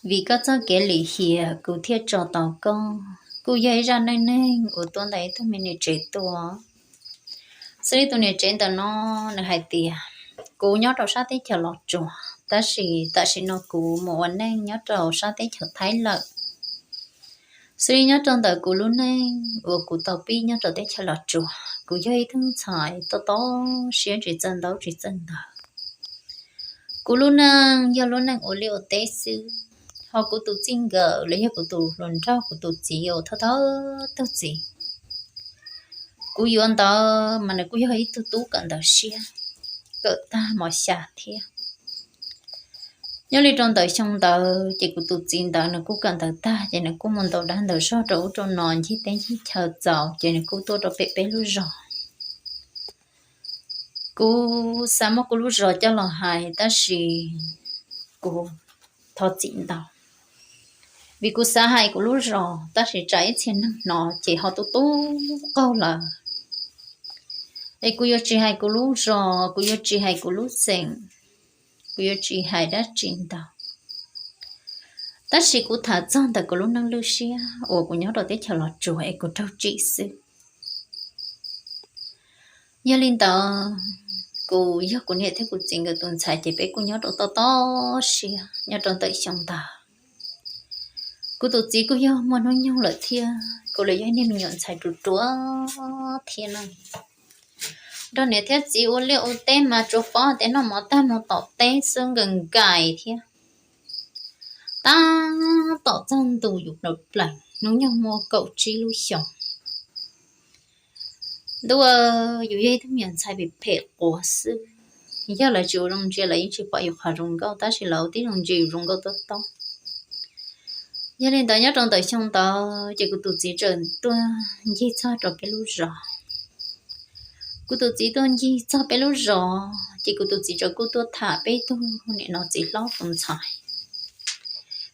Vim koj txoj kev lim hiam kuv thiaj tso tau koj. Kuj yog ib zaj neej neeg uas tuaj ntawm ib tug me niam tsev tuaj. Xws li tus niam tsev ntawm no, nws hais tias, kuv nyob rau sab teb chaws Los Tsuas, tab sis tam sim no kuv mus ua neej nyob rau sab teb chaws Thaib lawm. Xws li nyob rau ntawm kuv lub neej uas kuv tau pib nyob rau teb chaws Los Tsuas, kuv yog ib tug ntxhais tob tob siab tsis txawj ntaub tsis txawj ntawv. Kuv lub neej yog lub neej ua liaj ua teb xwb, ho kuv tus txij nkawm los yog kuv tus hluas nraug kuv tus txiv uas thawj thawj tug txiv kuv yuav ntawd mas nws kuj yog ib tug tub kawm ntawv siab, kawm tag mos xya thiab. Nyob li rau ntawm xyoo ntawd ces kuv tus txiv ntawd nws kuj kawm ntawv tag ces nws kuj mus ntaus dab ntaus zog rau ub rau no ncig teb ncig chaw txaus ces nws kuj tuaj rau pem peb lub zos. Kuv xav muab kuv lub zos coj los hais tab sis kuv thov txim ntau, vim kuv xav hais kuv lub zos tab sis tsam ib txhia neeg hnov ces ho tu tu qaug lawm. Es kuv yuav tsis hais kuv lub zos, kuv yuav tsis hais kuv lub xeem, kuv yuav tsis hais dab tsi ntau. Tab sis kuv tham txog ntawm kuv lub neej lwj siab uas kuv nyob rau teb chaws Los Tsuas es kuv raug tsim xwb. Yog li ntawd, kuv yog kuv niam thiab kuv txiv nkawd tus ntxhais ces peb kuj nyob rau toj toj siab nyob rau ntawm xyoo ntawd. Kuv tus txiv kuj yog muaj hnub nyoog lawm thiab, kuv los yog ib niag me nyuam ntxhais ruam ruam thiab na. Nrog niam thiab txiv ua liaj ua teb mas tsuas paub tias noj mov tag mus tom teb xwb nkawm nkais thiab. Tab tom txog ntu yus plaws plaws hnub nyoog muaj kaum tsib lub xyoos. Ntuj, yus yog ib tug me nyuam ntxhais phem phem quav xwb. Yog lawv tsis ua zoo ntsia lawv yeej tsis pom yus qhov zoo nkauj tab sis lawv ua tib zoo ntsia yus zoo nkauj tob tob. Yog li ntawd nyob rau ntawm xyoo ntawd ces kuv tus txiv txawm tuaj ncig txog rau peb lub zos. Kuv tus txiv tuaj ncig txog peb lub zos ces kuv tus txiv txawm kuj tuaj tham peb tug niam no txiv hlob tus ntxhais.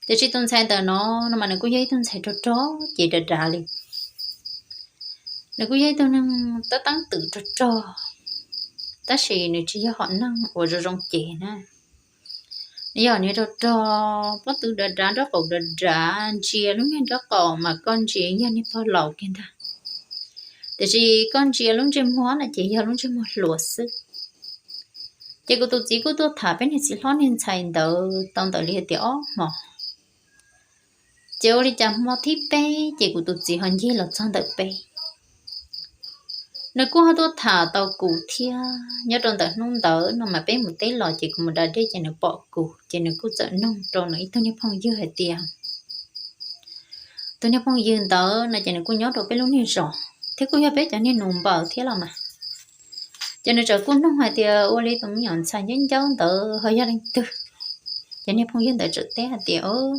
Tiam sis tus ntxhais ntawm no, no mas nws kuj yog ib tug ntxhais rog rog ces dav dav li. Nws kuj yog ib tug neeg tab teeb twm rog rog, tab sis nws tsis yog hom neeg uas zoo zoo ces na. Nws yog niag rog rog pob tw dav dav nraub qaum dav dav, ntsia lub niag nraub qaum mas koj ntsia yog niag pog laus kiag ntag. Tiam sis koj ntsia lub ntsej muag no ces yog lub ntsej muag hluas xwb. Ces kuv tus txiv kuj tuaj tham peb niag txiv hlob niag ntxhais ntawd tau ntawm li hais tias ob hmos. Ces ua li cas hmo thib peb ces kuv tus txiv ho ncig los txog ntawm peb. Nws kuj ho tuaj tham tau kuv thiab. Nyob rau ntawm hnub ntawd no mas peb mus teb los ces kuv mus da dej ces nws pom kuv ces nws kuj txawm noog rau nws ib tug niag phooj ywg hais tias, tus niag phooj ywg ntawd no ces nws kuj nyob rau peb lub niag zos thiab kuj yog peb cov niag nus npaws thiab los mas. Ces nws txawm kuj noog hais tias ua li tus me nyuam ntxhais ncauj ncauj ntawd ho yog leej twg. Ces niag phooj ywg ntawd txawm teb hais tias,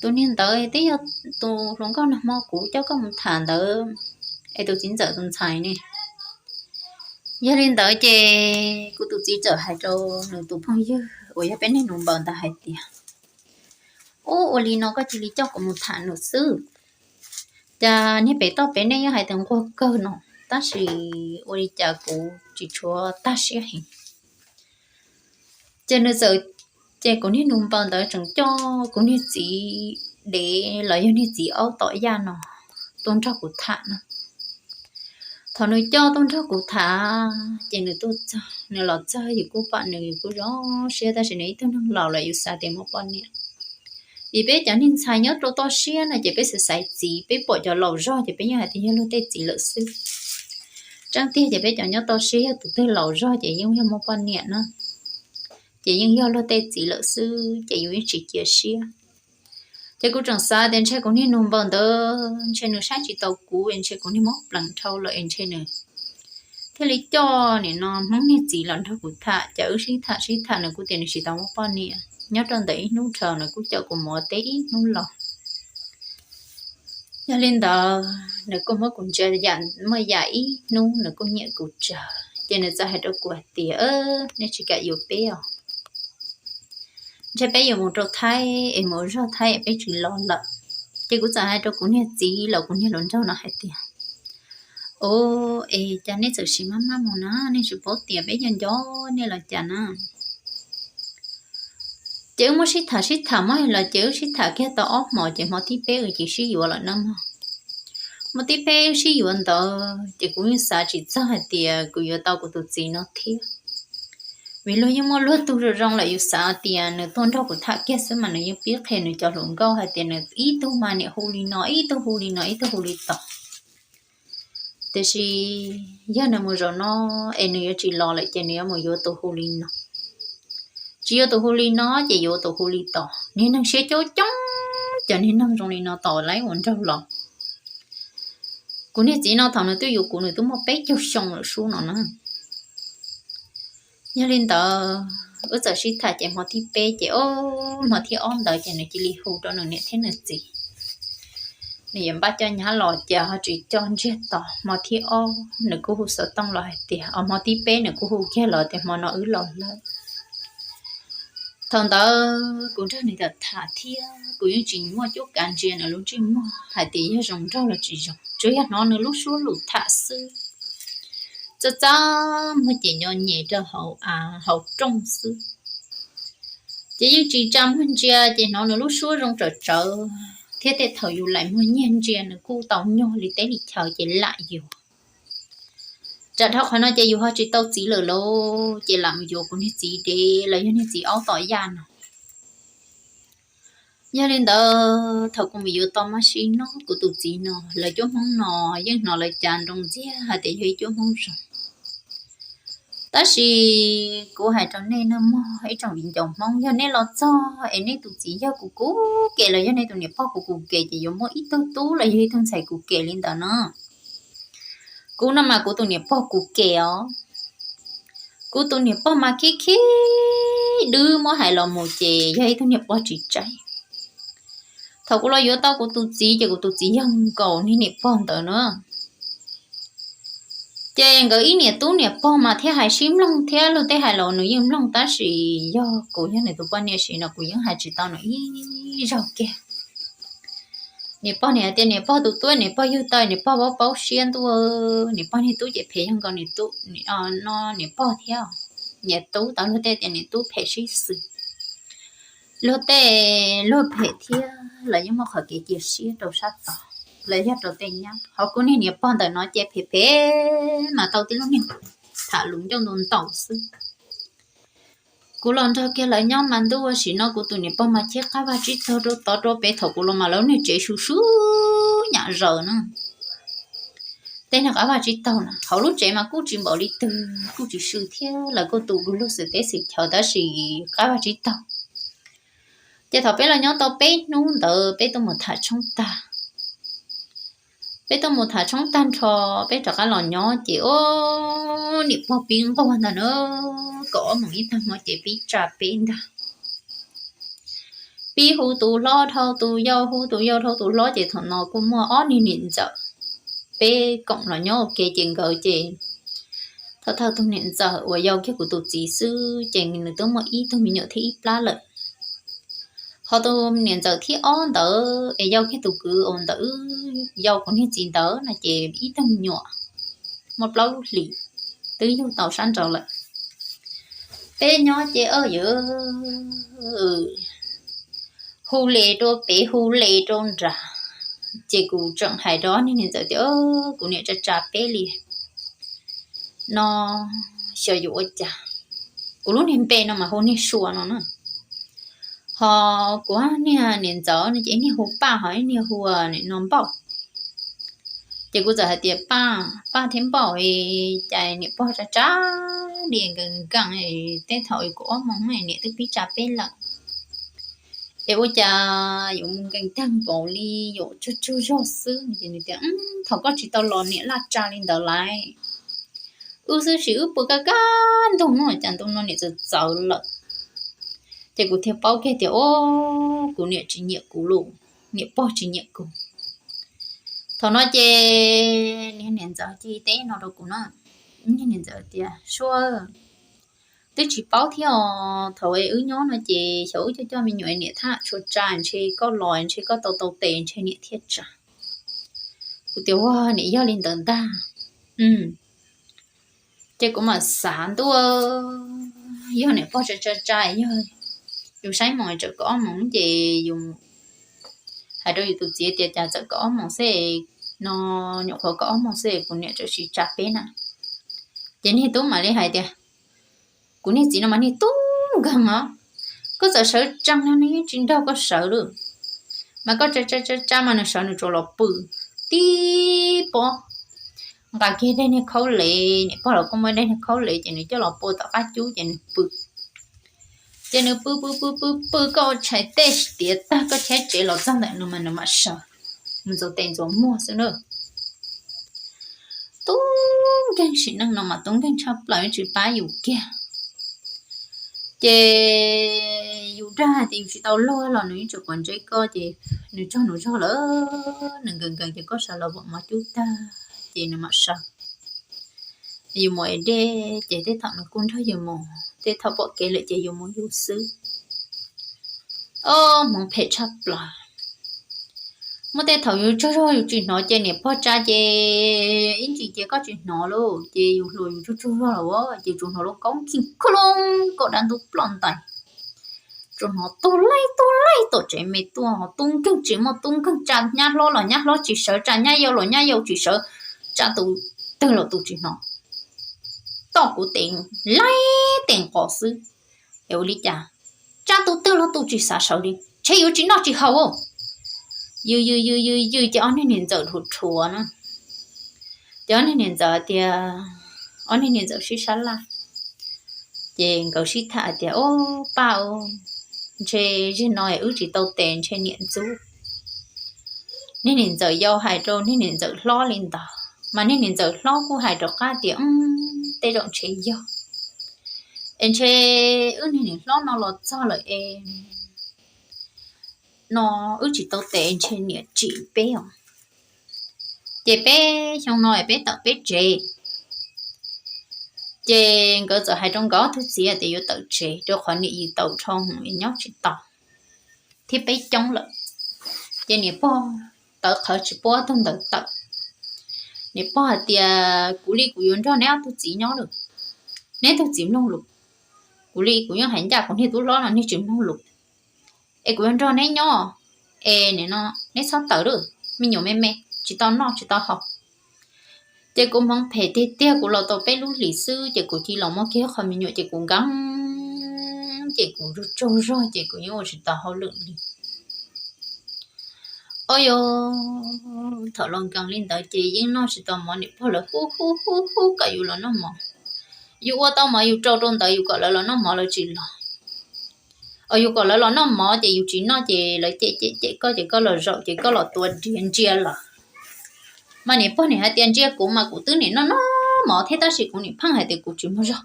tus niag ntawd twb yog tus hluas nkauj nag hmo kuv coj koj mus tham ntawd es tus txiv ntxawm tus ntxhais ne. Yog li ntawd ces kuv tus txiv txawm hais rau nws tus phooj ywg uas yog peb niag nus npaws ntawd hais tias, ub, ua li no koj cia li coj kuv mus tham nws xwb. Cas niag pem toj pem nej yeej hais tias nquag kawg no, tab sis ua li cas kuv tsis tshuav tag siab heev. Ces nws txawm, ces kuv niag nus npaws ntawd tseem coj kuv niag txiv dev los yog niag txiv aub tom yaj no tuaj nrog kuv tham na. Thaum nws coj tuaj nrog kuv tham ces nws tuaj txog, nws los txog yus kuj pom nws yus kuj zoo siab tab sis nws ib tug neeg laus lawm yus xav tias muaj poj niam. Vim peb cov niag ntxhais nyob rau toj siab no ces peb xaiv xaiv txiv, peb pom cov laus zog ces peb yeej hais tias yog luag tej txiv lawm xwb. Tseeb tiag ces peb cov nyob toj siab yog tus twg laus zog ces yeej yog muaj poj niam na, ces yeej yog luag tej txiv lawm xwb ces yus yeej tsis cia siab. Ces kuv tseem xav tias ntshe kuv niag nus npaws ntawd ntshe nws saib tsis taus kuv, ntshe kuv niag mob plees dhau lawm es ntshe nws thiaj li coj nim no Hmoob niag txiv los nrog kuv tham. Ces wb sib tham sib tham nws kuj tias nws tsis tau muaj poj niam, nyob rau ntawm ib hnub dhau nws kuj coj kuv mus ua teb ib hnub los. Yog li ntawd nws kuj muab kuv ntsia yam muaj yam ib hnub nws kuj nyiam kuv tsawv ces nws txawm hais rau kuv hais tias, nej tsis kam yuav peb os, ntshe peb yuav mus rau Thaib es mus ua zog Thaib es peb tsis los lawm. Ces kuv txawm hais rau kuv niag txiv los kuv niag hluas nraug no hais tias, o, es cas nej txawm siv maj maj mus na, nej tsis paub tias peb nco nco nej los cas na. Ces wb muab sib tham sib tham muab los ces wb sib tham kiag tau ob hmos ces hmo thib peb wb cia li sib yuav lawm na mog. Hmo thib peb wb sib yuav ntawd ces kuv yeej xav tsis txog hais tias kuv yuav tau kuv tus txiv no thiab. Vim luag yeej muaj luag tug zoo zoo lawm, yus xav tias nws tuaj nrog kuv tham kiag xwb mas nws yeej pib qhia nws cov hluas nkauj hais tias nws ib tug mas niam hu li no, ib tug hu li no, ib tug hu li tod. Tiam sis yog nws mus zaum no es nws yuav tsis los lawm ces nws yuav mus yuav tus hu li no. Tsis yuav tus hu li no ces yuav tus hu li tod. Niag neeg siab coob coob, cov niag neeg zoo li no tom lawv ua nraug los. Kuv niag txiv no thaum nws twb yuav kuv nws twb muaj peb caug xyoo lawm sub no na. Yog li ntawd wb txawm sib tham ces hmo thib peb ces, o, hmo thib ob ntawd ces nws cia li hu rau nws niam thiab nws txiv. Nws yuav npaj coj nyab los ces ho tsis coj ntsiag to. Hmo thib ob nws kuj hu xov tooj los hais tias, o, hmo thib peb nws kuj hu kiag los tias hmo no wb los lawm. Thaum ntawd kuv nrog nws tham tham thiab kuv yeej tsis muaj cuab kav ntsia nws lub ntsej muag hais tias yog zoo nraug los tsis zoo, tsuas yog hnov nws lub suab lus tham xwb. Txawj txawj muag ces nyo nyem rau hauv av hauv rooj xwb. Ces yeej tsis tsa muag ntsia ces hnov nws lub suab zoo tsawv tsawv thiab tej thaum yus laim muag nyiag ntsia nws kuj tau nyog li teb li chaw ces lam yuav. Tsam dhau qhov no ces yus ho tsis tau txiv lawm lauj, ces lam mus yuav kuv niag txiv dev los yog niag txiv aub tom yaj no. Yog li ntawd thaum kuv mus yuav tau mab sib noj kuv tus txiv no, lawv cuab Hmoob no yeej hnov lawv cav nroo ntxiag hais tias yog ib cuab Hmoob zoo. Tab sis kuv hais rau nej nawb mog ib tsoom viv ncaus Hmoob, yog nej los txog es nej tus txiv yog kuv kuv ke los yog nej tus niam pog kuv kuv ke ces yuav muaj ib tug tub los yog ib tug ntxhais kuv ke li ntawd no. Kuv no mas kuv tus niam pog kuv ke os. Kuv tus niam pog mas khib khib dwb muab hais los mus ces yog ib tug niam pog tsis tsaib. Thaum kuv los yuav tau kuv tus txiv ces kuv tus txiv yog nkaus niag niam pog ntawd na. Ces nkawd ib niam tub niam pog mas thiaj hais sib mloog thiab luag tej hais los nws yeej mloog tab sis yog kuv yog nws tus poj niam sim no kuv yeej hais tsis tau nws ib zaug kiag. Niam pog nim hais tias niam pog tus tub niam pog yug tau niam pog paub paub siab ntuj, niam pog niag tub ces phem yog nkaus niam tub no niam pog thiab. Niam tub tau luag tej tias niam tub phem sib xws. Luag tej luag phem thiab los yeej muaj qhov kev cia siab rau sab tod los yog rau tej nyab. Ho kuv niag niam pog ntawm no ces phem phem mas tau tib lub niag tham lus ncauj ntaus ntaus xwb. Kuv los nrog kiag lawv nyob mas ntuj ua si no kuv tus niam pog mas cheb qab vaj tsib taug rau tod rau pem, thaum kuv los mas lawv niag tsev su su nyam zaws na. Tej niag qab vaj tsib taug na hauv lub tsev mas kuj tsis npaum li twg kuj tsis su thiab lawv kuj tu lug xwm teb xwm chaw tab sis qab vaj tsib taug. Ces thaum peb los nyob tau peb hnub ntawd peb tuaj mus tham tshoob tag, peb tuaj mus tham tshoob tag nrho peb rov qab los nyob ces o, niam pog pib nquag ntag na, kaum ob moos ib tag hmo ces pib tsa peb ntag. Pib hu tus hlob dhau tus yau, hu tus yau dhau tus hlob ces thaum no kuj muaj ob niag niam ntxawm, peb koom los nyob ua ke ces nkawd ces thawj thawj tus niam ntxawm uas yau kiag kuv tus txiv xwb ces nws twb muaj ib tug me nyuam thiab ib plab lawm. Ho tus niam ntxawm thib ob ntawd es yau kiag tus kwv uas ntawd yau kuv niag txiv ntawd no ces ib tug me nyuam muaj plaub lub hlis, twb yug tau sab nraud lawm. Peb nyob ces o yawg hu le rau pem hu le rau nrad, ces kuv tseem hais rau niag niam ntxawm tias kuv niam tsa tsa peb li no, xyov yuav ua cas. Kuv lub niag npe no mas hu niag Sua no na. Ho kuv niag niam ntxawm no ces ib niag hu Paj ho ib niag hu no Npauj. Ces kuv txawm hais tias Paj, Paj thiab Npauj, cas niam pog tsa tsa li nkees nkees, tej thaum kuv ob moos niam twb pib tsa peb lawm, es ua cas yuav mus nkees tag npaum li, yuav tsuag tsuag zog xwb. Ces nws tias thaum koj tsis tau los niam laj tsa li ntawd lawm. Wb xwb sis wb pw kaj kaj ntug no cas ntu no niam txawm txawv lawm. Ces kuv thiaj paub kiag tias o, kuv niam tsis nyiam kuv lauj, niam pog tsis nyiam kuv. Thaum no ces niag niam ntxawm cia li teb no rau kuv na, niag niam ntxawm tias Sua, twb tsis paub thiab os, thaum wb nyob no ces xyov wb coj coj me nyuam niam thaj tshua tsa, ntshe koj los ntshe koj tau tau tes ntshe niam thiaj tsa. Kuv tias ua niam yog li ntawd ntag. Ces kuv mam xav ntua, yog niam pog tsa tsa tsa, yog yus saib moos txawm kaum ob moos ces yus hais rau yus tus txiv tias cas txawm kaum ob moos xwb no, nyuam qhuav kaum ob moos xwb kuv niam txawm sim tsa peb na. Ces niag tub mam li hais tias, kuv niag txiv no mas niag tub nkeeg os, koj txawm sawv tsees no nws yeej tsis nrog koj sawv li, mas koj tsa tsa tsa mas nws sawv nws tsuas los pw tib pob, nqa kiag dej niag khaub lev, niam pog los kuj muaj dej niag khaub lev ces nws coj los pua tom qab cub ces nws pw. Ces nws pw pw pw pw pw, koj ua tshais tej tiav tag koj cheb tsev los txog ntawm nws mas nws mam sawv mus ntxuav tes ntxuav muag xwb na. Tub nkeeg sim neej no mas tub nkeeg tshaj plaws tsis pab yus kiag. Ces yus dag hais tias yus tsis tau luag los nws yeej tsis quav ntsej koj ces nws tsaug nws zog lawm, nws nkees nkees ces koj sawv los vam mov cub tag ces nws mam sawv. Yus mus ev dej ces tej thaum nws kuj nrog yus mus, tej thaum pom kev lawm ces yus mus yus xwb. Ob hmoov phem tshaj plaws. Muaj tej thaum yus tsaug zog yus tsis hnov ces niam pog tsa ces ib ntsis ces koj tsis hnov lauj, ces yus hluas yus tsaug tsaug zog los ces tsuas hnov lub kaub nkig khuj loo, kaum dab ntub ploj ntais, tsuas hnov tug laij tug laij tom tsev me tuaj, tub nkeeg tsis muaj tub nkeeg tsa nyab hlob los nyab hlob tsis sawv, tsa nyab yau los nyab yau tsis sawv, tsa tus twg los tus tsis hnov, toj kuv tes laij tes nqos xwb. Es ua li cas tsa tus twg los tus tsis xav sawv li, ntshe yuav tsis noj tsis haus. Yws yws yws yws yws ces ob niag niam ntxawm dhuav rhuav na. Ces ob niag niam ntxawm tias, ob niag niam ntxawm sib sab laj, ces nkawd sib tham tias, Ob paj, ntshe zaum no wb tsis tau tes ntshe niam ntxub. Niag niam ntxawm yau hais rau niag niam ntxawm hlob li ntawd mas niag niam ntxawm hlob kuj hais rov qab tias, Tej zaum ntshe yog, es ntshe wb niag niam hlob no los txog lawm es no wb tsis tau tes ntshe niam tsim peb os. Ces peb xyoo no es peb tawm peb tsev. Ces nkawd txawm hais rau nkawd ob tug txiv tias yuav tawm tsev rau qhov niam yws tau dhau hwv nyob tsis tau thiab peb coob lawm. Ces niam pog tawv qhawv tsis pub ob tug ntawd tawm. Niam pog hais tias, Kuv li kuv yuav nrog neb ob tug txiv nyob lawm, neb tug txiv mloog lus. Kuv li kuv yeej hais ncaj kuv niag tub hlob no niag tsis mloog lus, es kuv yuav nrog neb nyob, es nim no neb txhob tawm lawm, me nyuam me me tsis tau noj tsis tau haus. Ces kuv hmoov phem tiag tiag, kuv los tau peb lub hlis xwb ces kuv cia los muaj kiag qho me nyuam ces kuv nkees, ces kuv tsaug zog ces kuv yeej ua tsis tau hauj lwm li. Ua yog thaum los nkees li ntawd ces yeej noj tsis tau mov, niam pog lawv hu hu hu hu kom yus los noj mov. Yus ua tau mov yus rau rau ntawd yus kom lawv los noj mov lawv tsis los. Yus kom lawv los noj mov ces yus tsis noj ces lawv cem cem cem koj ces koj los zaum ces koj los tua riam ntsia lawm. Mas niam pog nim hais tias ntsia kuv mas kuv twb nim noj noj mov thiab tab sis kuv nim pheej hais tias kuv tsis muaj zog.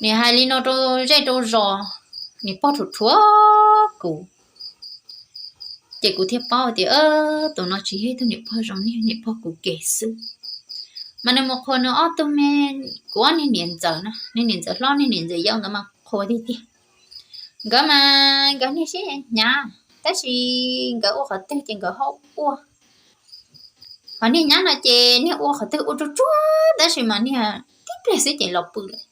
Nim hais li no rau zej rau zos, niam pog rhuav rhuav kuv. Ces kuv thiaj paub tias tus no tsis yog ib tug niam pog zoo, niag niam pog kuv kev xwb. Mas nws mus qhuas nws ob tug me, kuv ob niag niam ntxawm na, niag niam ntxawm hlob niag niam ntxawm yau ntawd mas qhuas tiag tiag. Nkawd mas nkawd niag siab hnyav, tab sis nkawd ua qhov twg ces nkawd ho ua. Ho niag nyab no ces niag ua qhov twg ua tsuag tsuag tab sis mas niag tib pliag xwb ces los pw lawm.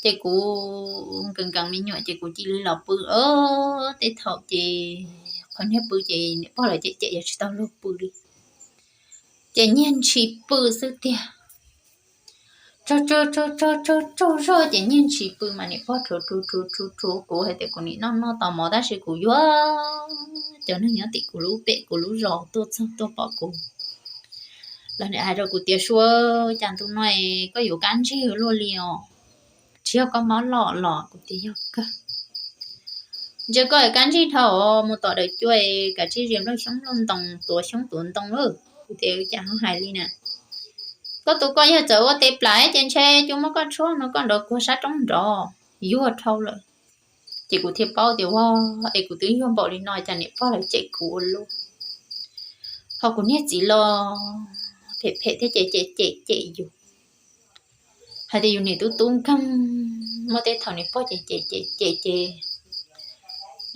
Ces kuv nkees nkees me nyuam ces kuv cia li los pw. Tej thaum ces qhov niag pw ces niam pog lawv cem cem yog tsis tau luag pw li. Ces nyiag ntshis pw xwb tiag. Tsaug tsaug tsaug tsaug tsaug zog ces nyiag ntshis pw mas niam pog rhuav rhuav rhuav rhuav rhuav kuv hais tias kuv nim noj noj tau mov tab sis kuv yuav cov neeg nyob tim kuv lub pem kuv lub zos tuaj txog tuaj pom kuv los nim hais rau kuv tias, Sua, cas ntu no koj yuav kab ntsig luaj li os? Tsis yog koj mob loj los? Kuv tias yog kawg. Ntsia koj kab ntsig dhau mus tom daws cua, kav tsij zis nplooj xyoob nplooj ntoo, tuav xyoob tuav ntoo lawm. Kuv tias cas ho hais li na. Koj tus koj yawg txawm ua tes plam ces ntshe cua muab koj tshuab no koj nrov kuag sab roob nrov, yuag dhau lawm. Ces kuv thiaj paub tias ua, es kuv twb yuag npaum li no cas niam pog lawv cem kuv ua luaj. Ho kuv niag txiv los phem phem thiab ces cem cem cem yus hais tias yus niam tub tub nkeeg, muaj tej thaum niam pog ces cem cem cem ces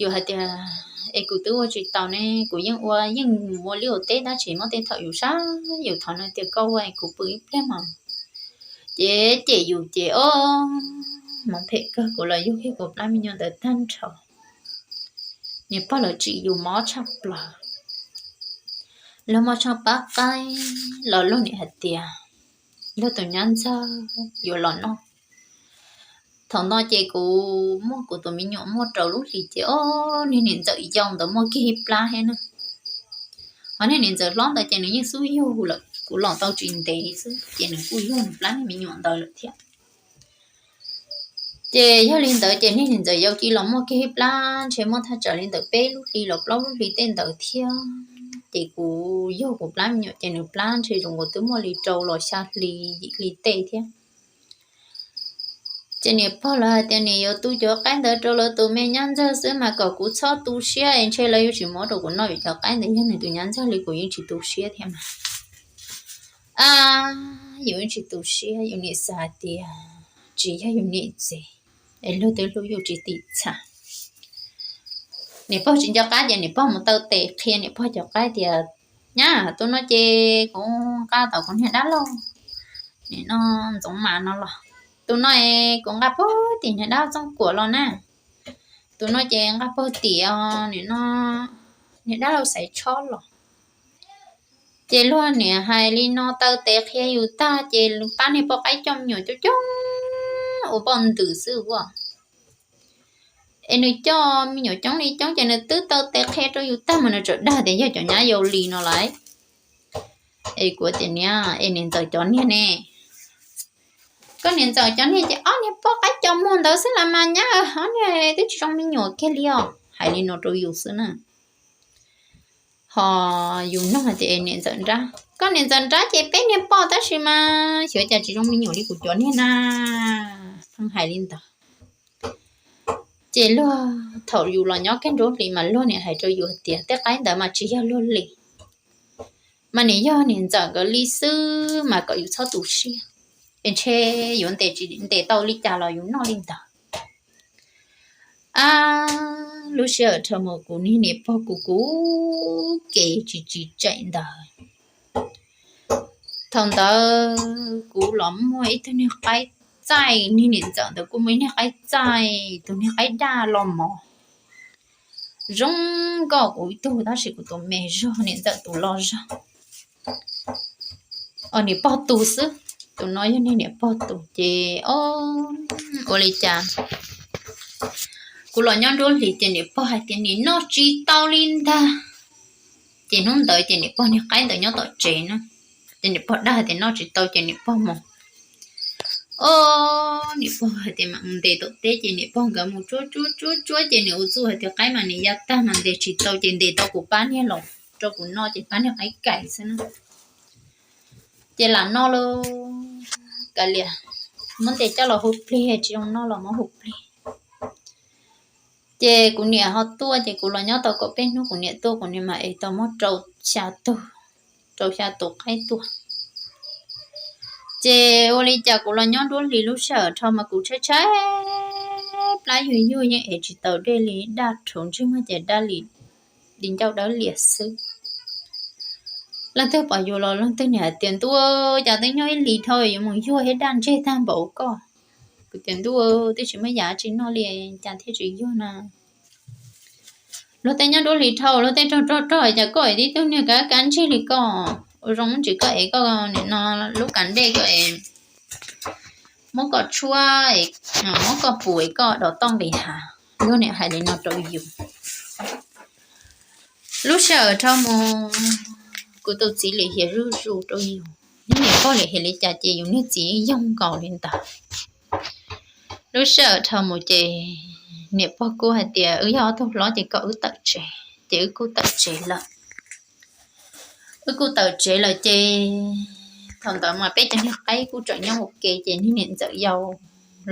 yus hais tias, es kuv twb ua tsis tau ne, kuv yeej ua yeej ua liaj ua teb tab sis muaj tej thaum yus sab yus thov nws tias koj ua es kuv pw ib pliag mas, ces cem yus ces o, mob phem kawg, kuv los yug kiag kuv plab me nyuam ntawd tag nrho. Niam pog lawv tsim yus mob tshaj plaws. Luag muaj tshaaj pab qaib los luag nim hais tias luag tus nyab ntxawg yuav los noj. Thaum no ces kuv muaj kuv tus me nyuam muaj rau lub hlis ces, o, niag niam ntxawm yau ntawd muaj kiag ib plab thiab na. Ho niag niam ntxawm hlob ntawd ces nws yeej xub yug lawm, kuv los tau tsis ntev xwb ces nws kuj yug nws plab niag me nyuam ntawd lawm thiab. Ces yog li ntawd ces niag niam ntxawm yau cia los muaj kiag ib plab, ntshe muaj thaj tsam li ntawm peb lub hli los plaub lub hli tej ntawd thiab. Ces kuv yug kuv plab me nyuam ces nws plab ntshe zoo nkaus twb muaj li rau los xya hli yim hli tej thiab. Ces niam pog lawv hais tias niam yuav tu cov qaib ntawd rau lawv tus me nyab ntxawg xwb mas kom kuv txhob tu siab es ntshe lawv yuav tsis muab rau kuv noj vim cov qaib ntawd yog nws tus nyab ntxawg li, kuv yeej tsis tu siab thiab mas. A, yus yeej tsis tu siab, yus nim xav hais tias tsis yog yus niam txiv es luag twb hlub yus tsis tim txha. Niam pog tsis nco qab ces niam pog mus taw tes qhia niam pog cov qaib tias, nyab, tus no ces kuv nqa tom kuv niag dab laug nim no Ntxoov Mas no los, tus no es kuv nqa puag tim niag dab laug Txooj Kuam los na, tus no ces nqa puag tim os nim no niag dab laug Xaiv Tshob los. Ces luag niam hais li no taw tes qhia yus tag ces pab niag poj qaib coj me nyuam coob coob ua poj ntxoog xwb ua. Es nws coj me nyuam coob li coob ces nws twb taw tes qhia rau yus tag mas nws tseem dag tias yog cov nyab yau li no lawm. Es kuv tias niam, es niam ntxawm cov niag ne? Koj niam ntxawm cov niag ces ob niag poj qaib cov muag ntawd xwb las mas nyab, ob niag twb tsis zoo me nyuam kiag li os, hais li no rau yus xwb na. Ho yus nug hais tias niam ntxawm nrab, koj niam ntxawm nrab ces peb niag poj tab sis mas xyov cas tsis zoo me nyuam li kuv cov niag na. Pheej hais li ntawd. Ces luag thaum yus los nyob kiag nruab hlis mas luag niam hais rau yus hais tias tej qaib ntawd mas tsis yog luag li, mas niam yog niam ntxawm nkawd li xwb mas kom yus txhob tu siab, es ntshe yuav ntes tsis ntes tau li cas los yus noj li ntawd. A, lub sij hawm dhau mus kuv niag niam pog kuv kuv kev tsis tsis tseem ntawd. Thaum ntawd kuv los muaj ib tug niag qaib txaij, niag niam ntxawm ntawd kuj muaj ib niag qaib txaij, tus niag qaib daj los mov zoo nkauj kuv ib tug tab sis kuv tus me zog, niam ntxawm tus loj zog. Os, niam pog tus xwb, tus no yog niag niam pog tus ces o, ua li cas kuv los nyob nruab hlis ces niam pog hais tias nim noj tsis tau li ntag. Ces hnub ntawd ces niam pog niag qaib ntawd nyob tom tsev na, ces niam pog dag hais tias noj tsis tau ces niam pog mus. O, niam pog hais tias mam mus ntes tom teb ces niam pog nkawd mus tsuab tsuab tsuab tsuab ces niam ua txuj hais tias qaib mas niam ya tag mas ntes tsis tau ces ntes tau kuv pab niag los rau kuv noj ces pab niag qaib kaim xwb na. Ces lam noj lauj, kav liam, muab ntes coj los hu plig, tsis zoo noj los muab hu plig. Ces kuv niam ho tuaj ces kuv los nyob tau kaum peb hnub kuv niam tuaj, kuv niam mam ev tau muab rau xya tus, rau xya tus qaib tuaj. Ces ua li cas kuv los nyob nruab hlis lub sij hawm dhau mas kuv tshaib tshaib plab yuag yuag yeej ev tsis tau dej li, daj rhuv ntsej muag ces daj li di ncauj dawb lias xwb. Leej twg pom yus los leej twg niam hais tias ntuj, cas twb nyob ib hlis dhau yuav mus yuag thiab daj ntseg tag npaum koj. Kuv tias ntuj, twb tsis muaj yam tsi noj li cas thiaj tsis yuag na. Luag tej nyob nruab hlis dhau, luag tej raug raug raug cas koj tib tug niag kav kav ntseg li koj. Ua zoo tsis koj ev koj nim no lub kav dej koj es muab koj tshuab, muab koj pum es koj dov toj nqis hav. Luag niam hais li no rau yus. Lub sij hawm dhau mus kuv tus txiv lim hiam zuj zus rau yus, niag niam pog lim hiam li cas ces yus niag txiv yoog nkaus li ntawd. Lub sij hawm dhau mus ces niam pog kuj hais tias wb yog ob tug hlob ces kom wb tawm tsev, ces wb kuj tawm tsev lawm. Wb kuj tawm tsev lawm ces thaum ntawd mas peb cov niag qaib kuj tseem nyob ua ke ces niag niam ntxawm yau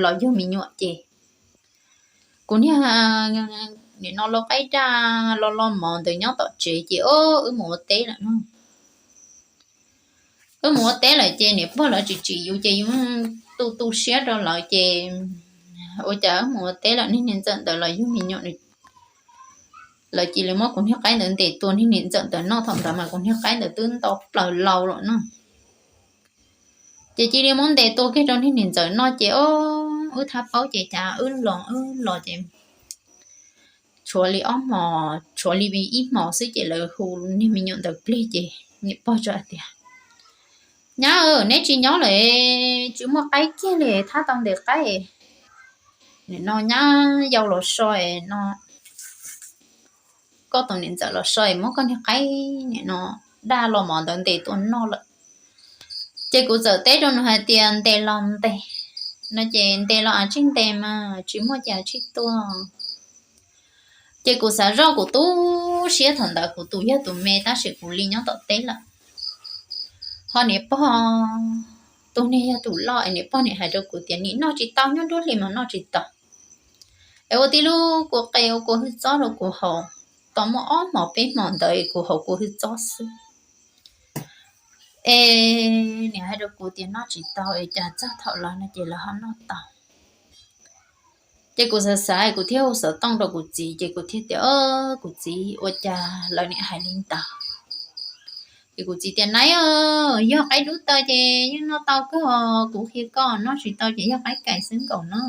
los yug me nyuam ces kuv niag nim no lau qaib daj los los mov ntawd nyob tom tsev ces o, wb mus ua teb lawm no. Wb mus ua teb lawm ces niam pog lawv tsis tsim yus ces yus tu tu siab rau lawv ces ua cas wb mus ua teb lawm niag niam ntxawm ntawd los yug me nyuam, lawv cia li muab kuv niag qaib ntawd ntes tua niag niam ntxawm ntawd noj. Thaum ntawd mas kuv niag qaib ntawd twb ntau plaws lau lawm no. Ces cia li muab ntes tua kiag rau niag niam ntxawm noj ces o, wb thab paub ces cas wb los wb los ces tshuav li ob hmos, tshuav li ib hmos xwb ces lawv hu niag me nyuam ntawd plig ces niam pog txawm hais tias, Nyab, neb tsis nyob lawm, tsis muaj qaib kiag li, thab tau ntev qaib. Nim no nyab yau los so no, koj tus niam ntxawm los so es muab koj niag qaib nim no daj los mov ntawd ntes tua noj lawm. Ces kuv txawm teb rau nws hais tias, Ntes los ntes, no ces ntes los av tsij ntes mas tsis muaj ces av tsij tua. Ces kuv xav zoj kuv tu siab thaum ntawd kuv tus yog tus me tab sis kuv li nyob tom teb lawm. Ho niam pog tus niag yog tus loj es niam pog niam hais rau kuv tias, Nim noj tsis tau, nyob nruab hlis mas noj tsis tau. Es ua tib lub kua qe ua kua hwj txob rau kuv haus, tau muaj ob hmos peb hmos ntawd es kuv haus kua hwj txob xwb. Es niam hais rau kuv tias noj tsis tau es cas txog thaum los no ces lawv ho noj tau. Ces kuv xav xav kuv thiaj hu xov tooj rau kuv txiv ces kuv thiaj tias, Kuv txiv, ua cas lawv niam hais li ntawd? Ces kuv txiv tias, Naiv, yog qaib dub taw ces yeej noj tau kawg, kuv qhia koj, noj tsis tau ces yog qaib kais xwb nkaus no.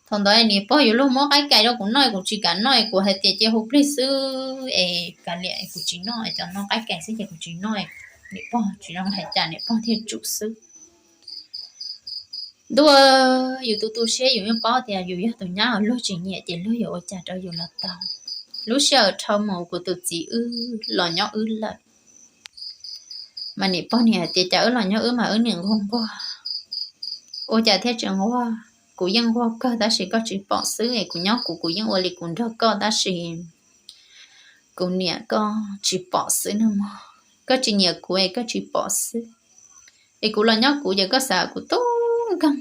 Thaum ntawd niam pog yuav luag muab qaib kais rau kuv noj kuv tsis kam noj, kuv hais tias cia hu plig xwb es kav liam, kuv tsis noj, cov no qaib kais xwb ces kuv tsis noj. Niam pog tsis zoo hais cas niam pog thiaj tsum xwb. Ntuj, yus tu tu siab yus yeej paub tias yus yog tus nyab uas luag tsis nyiam ces luag yuav ua cas rau yus los tau. Lub sij hawm dhau mus kuv tus txiv wb los nyob wb lawm, mas niam pog niam hais tias cas wb los nyob wb mas wb niam nquag nquag, ua cas thiaj tsis nquag? Kuv yeej nquag kawg tab sis koj tsis pom xwb es kuv nyob kuv kuv yeej ua li kuv nrog koj tab sis kuv niam koj tsis pom xwb no mog. Koj tsis nyiam kuv es koj tsis pom xwb, es kuv los nyob kuv ces koj xav kuv tub nkeeg.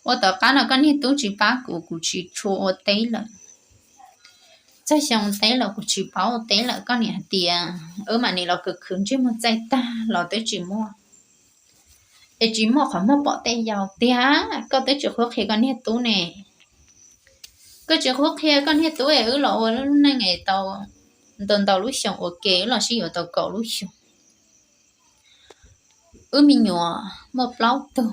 Ua tom qab no koj niag tub tsis pab kuv, kuv tsis tshua ua teb lawm. Txog xyoo teb los kuv tsis paub ua teb lawm, koj niam hais tias wb mam li los khwv khwv ntsej muag txaij tag los twb tsis muaj, es tsis muaj qhov muag pom tej yau tiag. Koj twb tsis qhuab qhia koj niag tub ne, koj tsis qhuab qhia koj niag tub es wb los ua lub neej es tau ntau ntau lub xyoo ua ke, wb los sib yuav tau kaum lub xyoo. Wb me nyuam muaj plaub tug,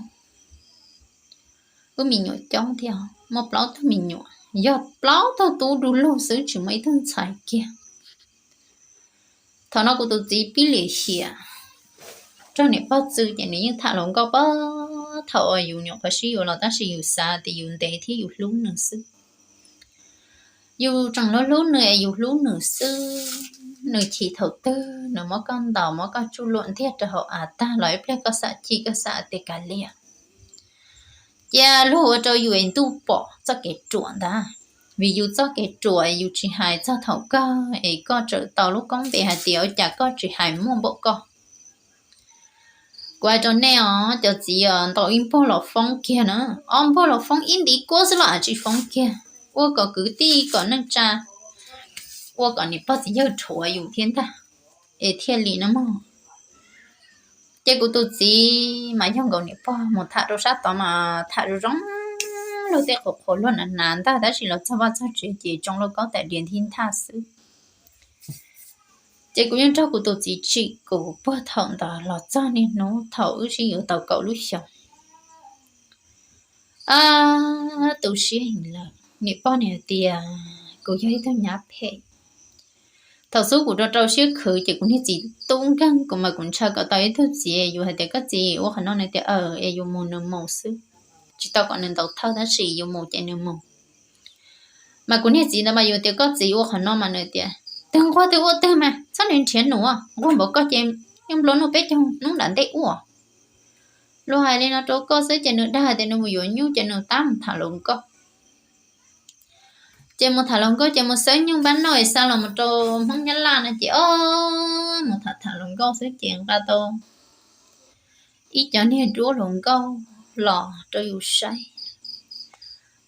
wb me nyuam coob thiab, muaj plaub tug me nyuam, yog plaub tug tub du lug xwb tsis muaj ib tug ntxhais kiag. Thaum no kuv tus txiv pib lim hiam rau niam pog txwv ces nws yeej tham hluas nkauj pab thaum uas yus nyuam qhuav sib yuav los tab sis yus xav tias yus ntev thiab yus hlub nws xwb. Yus tseem hlub hlub nws es yus hlub nws xwb, nws chim thaum twg nws muab koj ntaus muab koj tsuj luam ntiag rau hauv av tag los ib pliag koj xam chim koj xam tias kav liam. Cia luag ua rau yus es ntuj pom txoj kev ruam ntag, vim yus txoj kev ruam yus tsis hais txog thaum kawg es koj txawm tau lub koob npe hais tias ua cas koj tsis hais muaj npaum koj. Kuv hais rau nej os, cov txiv os, ntaus ib npuag los foob kiag na, ob npuag los foob, ib ntiv kuab xwb los tsis foob kiag. Ua kom kwv tij kom neej tsa, ua kom niam pog txiv yawg rhuav yus thiab ntag, es thiaj li no mog. Ces kuv tus txiv mas yog nkaus niam pog, mus tham rau sab tod mas tham zoo zoo, luag tej qhuav qhuav luag hnav hnav ntag tab sis los txog vaj txog tsev ces tsoo lauj kaub tais diav nthib nthaj xwb. Ces kuv yeej nrog kuv tus txiv tsim kuv puag thaum ntawd los txog niaj hnub thaum wb sib yuav tau kaum lub xyoos. Tu siab heev lawm, niam pog niam hais tias kuv yog ib tug nyab phem. Thaum xub kuv rau rau siab khwv ces kuv niag txiv tub nkeeg kuv mas kuv ntshaw kom tau ib tug txiv, yus hais tias koj txiv ua qhov no, nws tias aw es yus mus nws mus xwb, tsis tau kom nws ntaus thawj tab sis yus mus ces nws mus. Mas kuv niag txiv ntawd mas yus tias koj txiv ua qhov no mas nws tias twg nquag twg ua twg mas txhob nrhiav nrhiav nws, nquag npaum koj ces yeej nplua nuj peb caug hnub nram ntej ua. Luag hais li no rau koj xwb ces nws dag tias nws mus yuav nyuj ces nws tab mus tham hluas nkauj. Ces mus tham hluas nkauj ces mus xawb nyuj npab noj es xa los mus rau Hmoob Nyab Laj no ces o, mus tham tham hluas nkauj xwb ces nqa tau ib cov niag duab hluas nkauj los rau yus saib.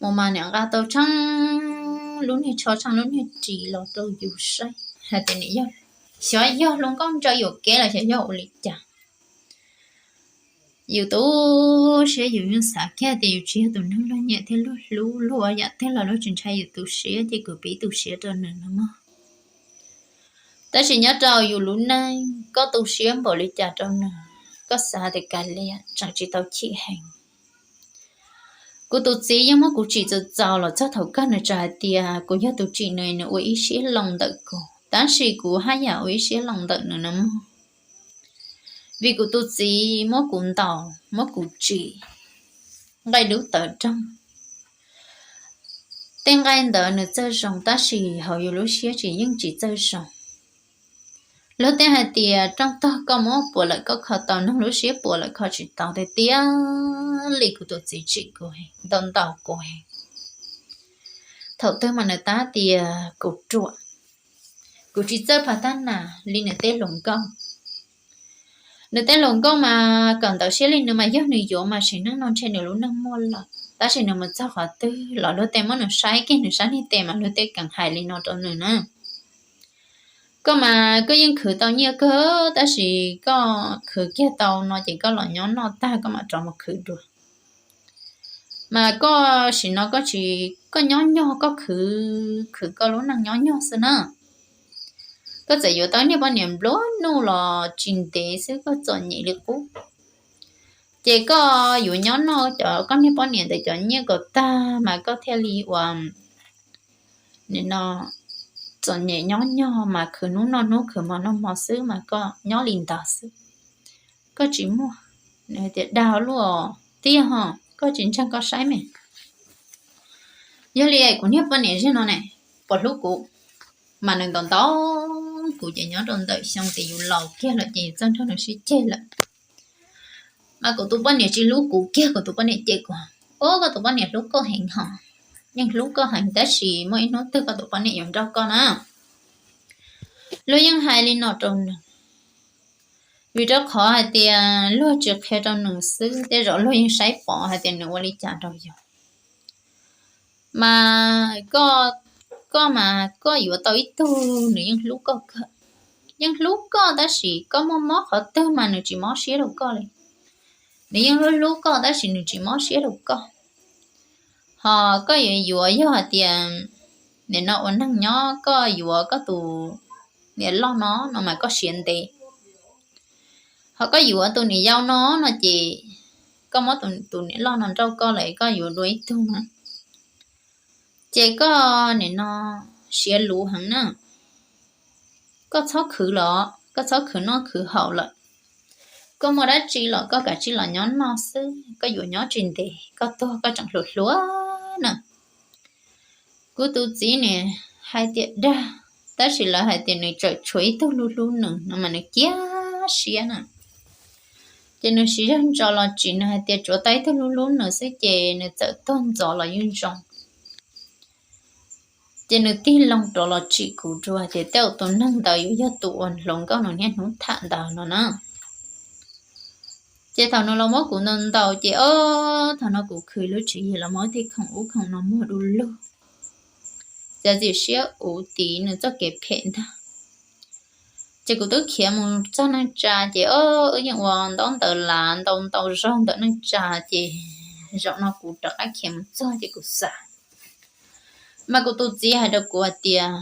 Mus mas niam nqa tau tsheej lub niag tsho tsheej lub niag ris los rau yus saib hais tias niam yog, xyov yog hluas nkauj ntsaws yuam kev los xyov yog ua li cas. Yus tu siab yus yeej xav kiag tias yus tsis yog tus neeg luag nyiam thiab luag hlub, luag ua yam twg los luag tsis ntshai yus tu siab ces kuv pib tu siab rau nws no mog. Tab sis nyob rau yus lub neej koj tu siab npaum li cas rau nws, koj xav tias kav liam tseem tsis tau chim heev. Kuv tus txiv yeej muab kuv tsim txaus txaus los txog thaum kawg nws txawm hais tias kuv yog tus tsim nws, nws ua ib siab loo ntawm kuv, tab sis kuv haj yam ua ib siab loo ntawm nws no mog, vim kuv tus txiv muab kuv ntaus muab kuv tsim nqaij dub tawv roog. Tej nqaij ntawd nws txawj zoo tab sis hauv yus lub siab tsis yeej tsis txawj zoo. Luag tej hais tias rooj tog koj muab puas lawm koj kho tau, noog lub siab puas lawm kho tsis tau tiag tiag li. Kuv tus txiv tsim kuv, ntaus ntaus kuv. Thaum twg mas nws tab tias kuv ruam, kuv tsis txawj phav tab nas li nws tej hluas nkauj. Nws tej hluas nkauj mas kawm ntawv siab li nws mas yog nws yuav mas sim neej no ntshe nws lub neej muaj lawm, tab sis nws mus txog qhov twg los luag tej muab nws saib kiag nws sab niag tes mas luag tej keem hais li no rau nws na: Koj mas koj yeej khwv tau nyiaj kawg tab sis koj khwv kiag tau no ces koj los nyob noj tag koj mam rov mus khwv dua. Mas koj sim no koj tsis, koj nyob nyog koj khwv khwv koj lub neej nyob nyog xwb na. Koj txawm yuav tau niag poj niam nplua nuj los tsis ntev xwb koj txom nyem li qub. Ces koj yuav nyob noj cov koj niag poj niam ntawd cov nyiaj kom tag mas koj thiaj li ua, nim no, txom nyem nyob nyog mas khwv hnub noj hnub khwv hmo noj hmo xwb mas koj nyob li ntawd xwb. Koj tsis muaj. Nws tias dag luaj tiag ho, koj tsis ntseeg koj saib me. Yog li kuv niag poj niam zig no ne, puas hlub kuv? Mas nws ntaus ntaus kuv ces nyob rau ntawm xyoo tias yus laus kiag lawm ces txawj nrog nws sib ceg lawm. Mas kuv tus poj niam tsis hlub kuv kiag, kuv tus poj niam cem kuv, Ub, koj tus poj niam hlub koj heev hos, yeej hlub koj heev tab sis muaj ib hnub twg koj tus poj niam yuav nrauj koj na. Luag yeej hais li no rau nws, vim rau qhov hais tias luag tsis qhia rau nws xwb, tej zaum luag yeej saib pom hais tias nws ua li cas rau yus. Mas koj, koj mas koj yuav tau ib tug nws yeej hlub koj kawg, yeej hlub koj tab sis koj muaj mob qhov twg mas nws tsis mob siab rau koj li. Nws yeej hlub hlub koj tab sis nws tsis mob siab rau koj. Ho koj yuav yuav yog hais tias nim no ua neeg nyob koj yuav koj tus niam loj no no mas koj siav ntev. Ho koj yuav tus niam yau no no ces koj muab tus niam loj no nrauj koj lawm koj yuav dua ib tug na. Ces koj nim no siav luv heev na. Koj txhob khwv los, koj txhob khwv noj khwv haus lawm. Koj muaj dab tsi los koj kav tsij los nyob noj xwb, koj yuav nyob tsis ntev, koj tuag koj tseem hluas hluas na. Kuv tus txiv nim hais tias dag, tab sis lawv hais tias nws tseem tshuav ib tug hlub hlub nws no mas nws cia siab na. Ces nws siv zog ntso los tsis, nws hais tias tsuav tau ib tug hlub hlub nws xwb ces nws txawm tuag ntxov los yeej zoo. Ces nws tig loo rov los tsim kuv dua tias tej zaum tus neeg ntawd yuav yog tus uas hluas nkauj nws niaj hnub tham ntawd no na. Ces thaum nws los muab kuv ntaus ntaus ces ob thaum no kuv khwv lub tswv yim los muab tej khoom ub khoom no muag du lug, txiav txim siab uv tid nws txoj kev phem ntag. Ces kuv twb khiav mus txog neej tsa ces ob wb yeej ua ntaub ntawv lav ntau ntau zaug ntawm neej tsa ces zaum no kuv rov qab khiav mus txog ces kuv xav, mas kuv tus txiv hais rau kuv hais tias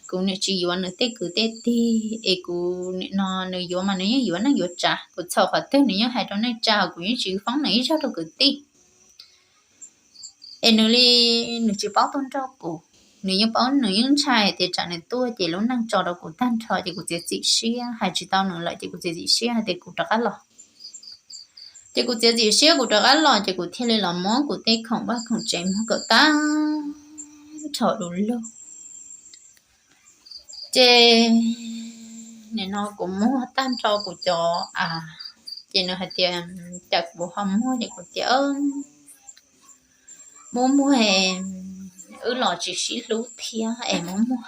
kuv nim tsis yuav nws tej kwv tej tij es kuv nim no nws yuav mas nws yeej yuav neej yuav tsav, kuv txhaum qhov twg nws yeej hais rau neej tsa, kuv yeej tsis foob nws ib zaug rau kwv tij. Es nws li, nws tsis paub tuaj nrauj kuv, nws yeej paub nws yeej ntshai tias tsam nws tuaj ces lub neej tso rau kuv tag nrho ces kuv txiav txim siab hais tsis tau nws lawm ces kuv txiav txim siab hais tias kuv rov qab los. Ces kuv txiav txim siab kuv rov qab los ces kuv thiaj li los muab kuv tej khoom vaj khoom tsev muag kom tag nrho du lug. Ces nim no kuv muag tag nrho kuv cov av, ces nws hais tias cas kuv ho muag ces kuv tias muab muag, wb los tsis sib hlub thiab es muab muag.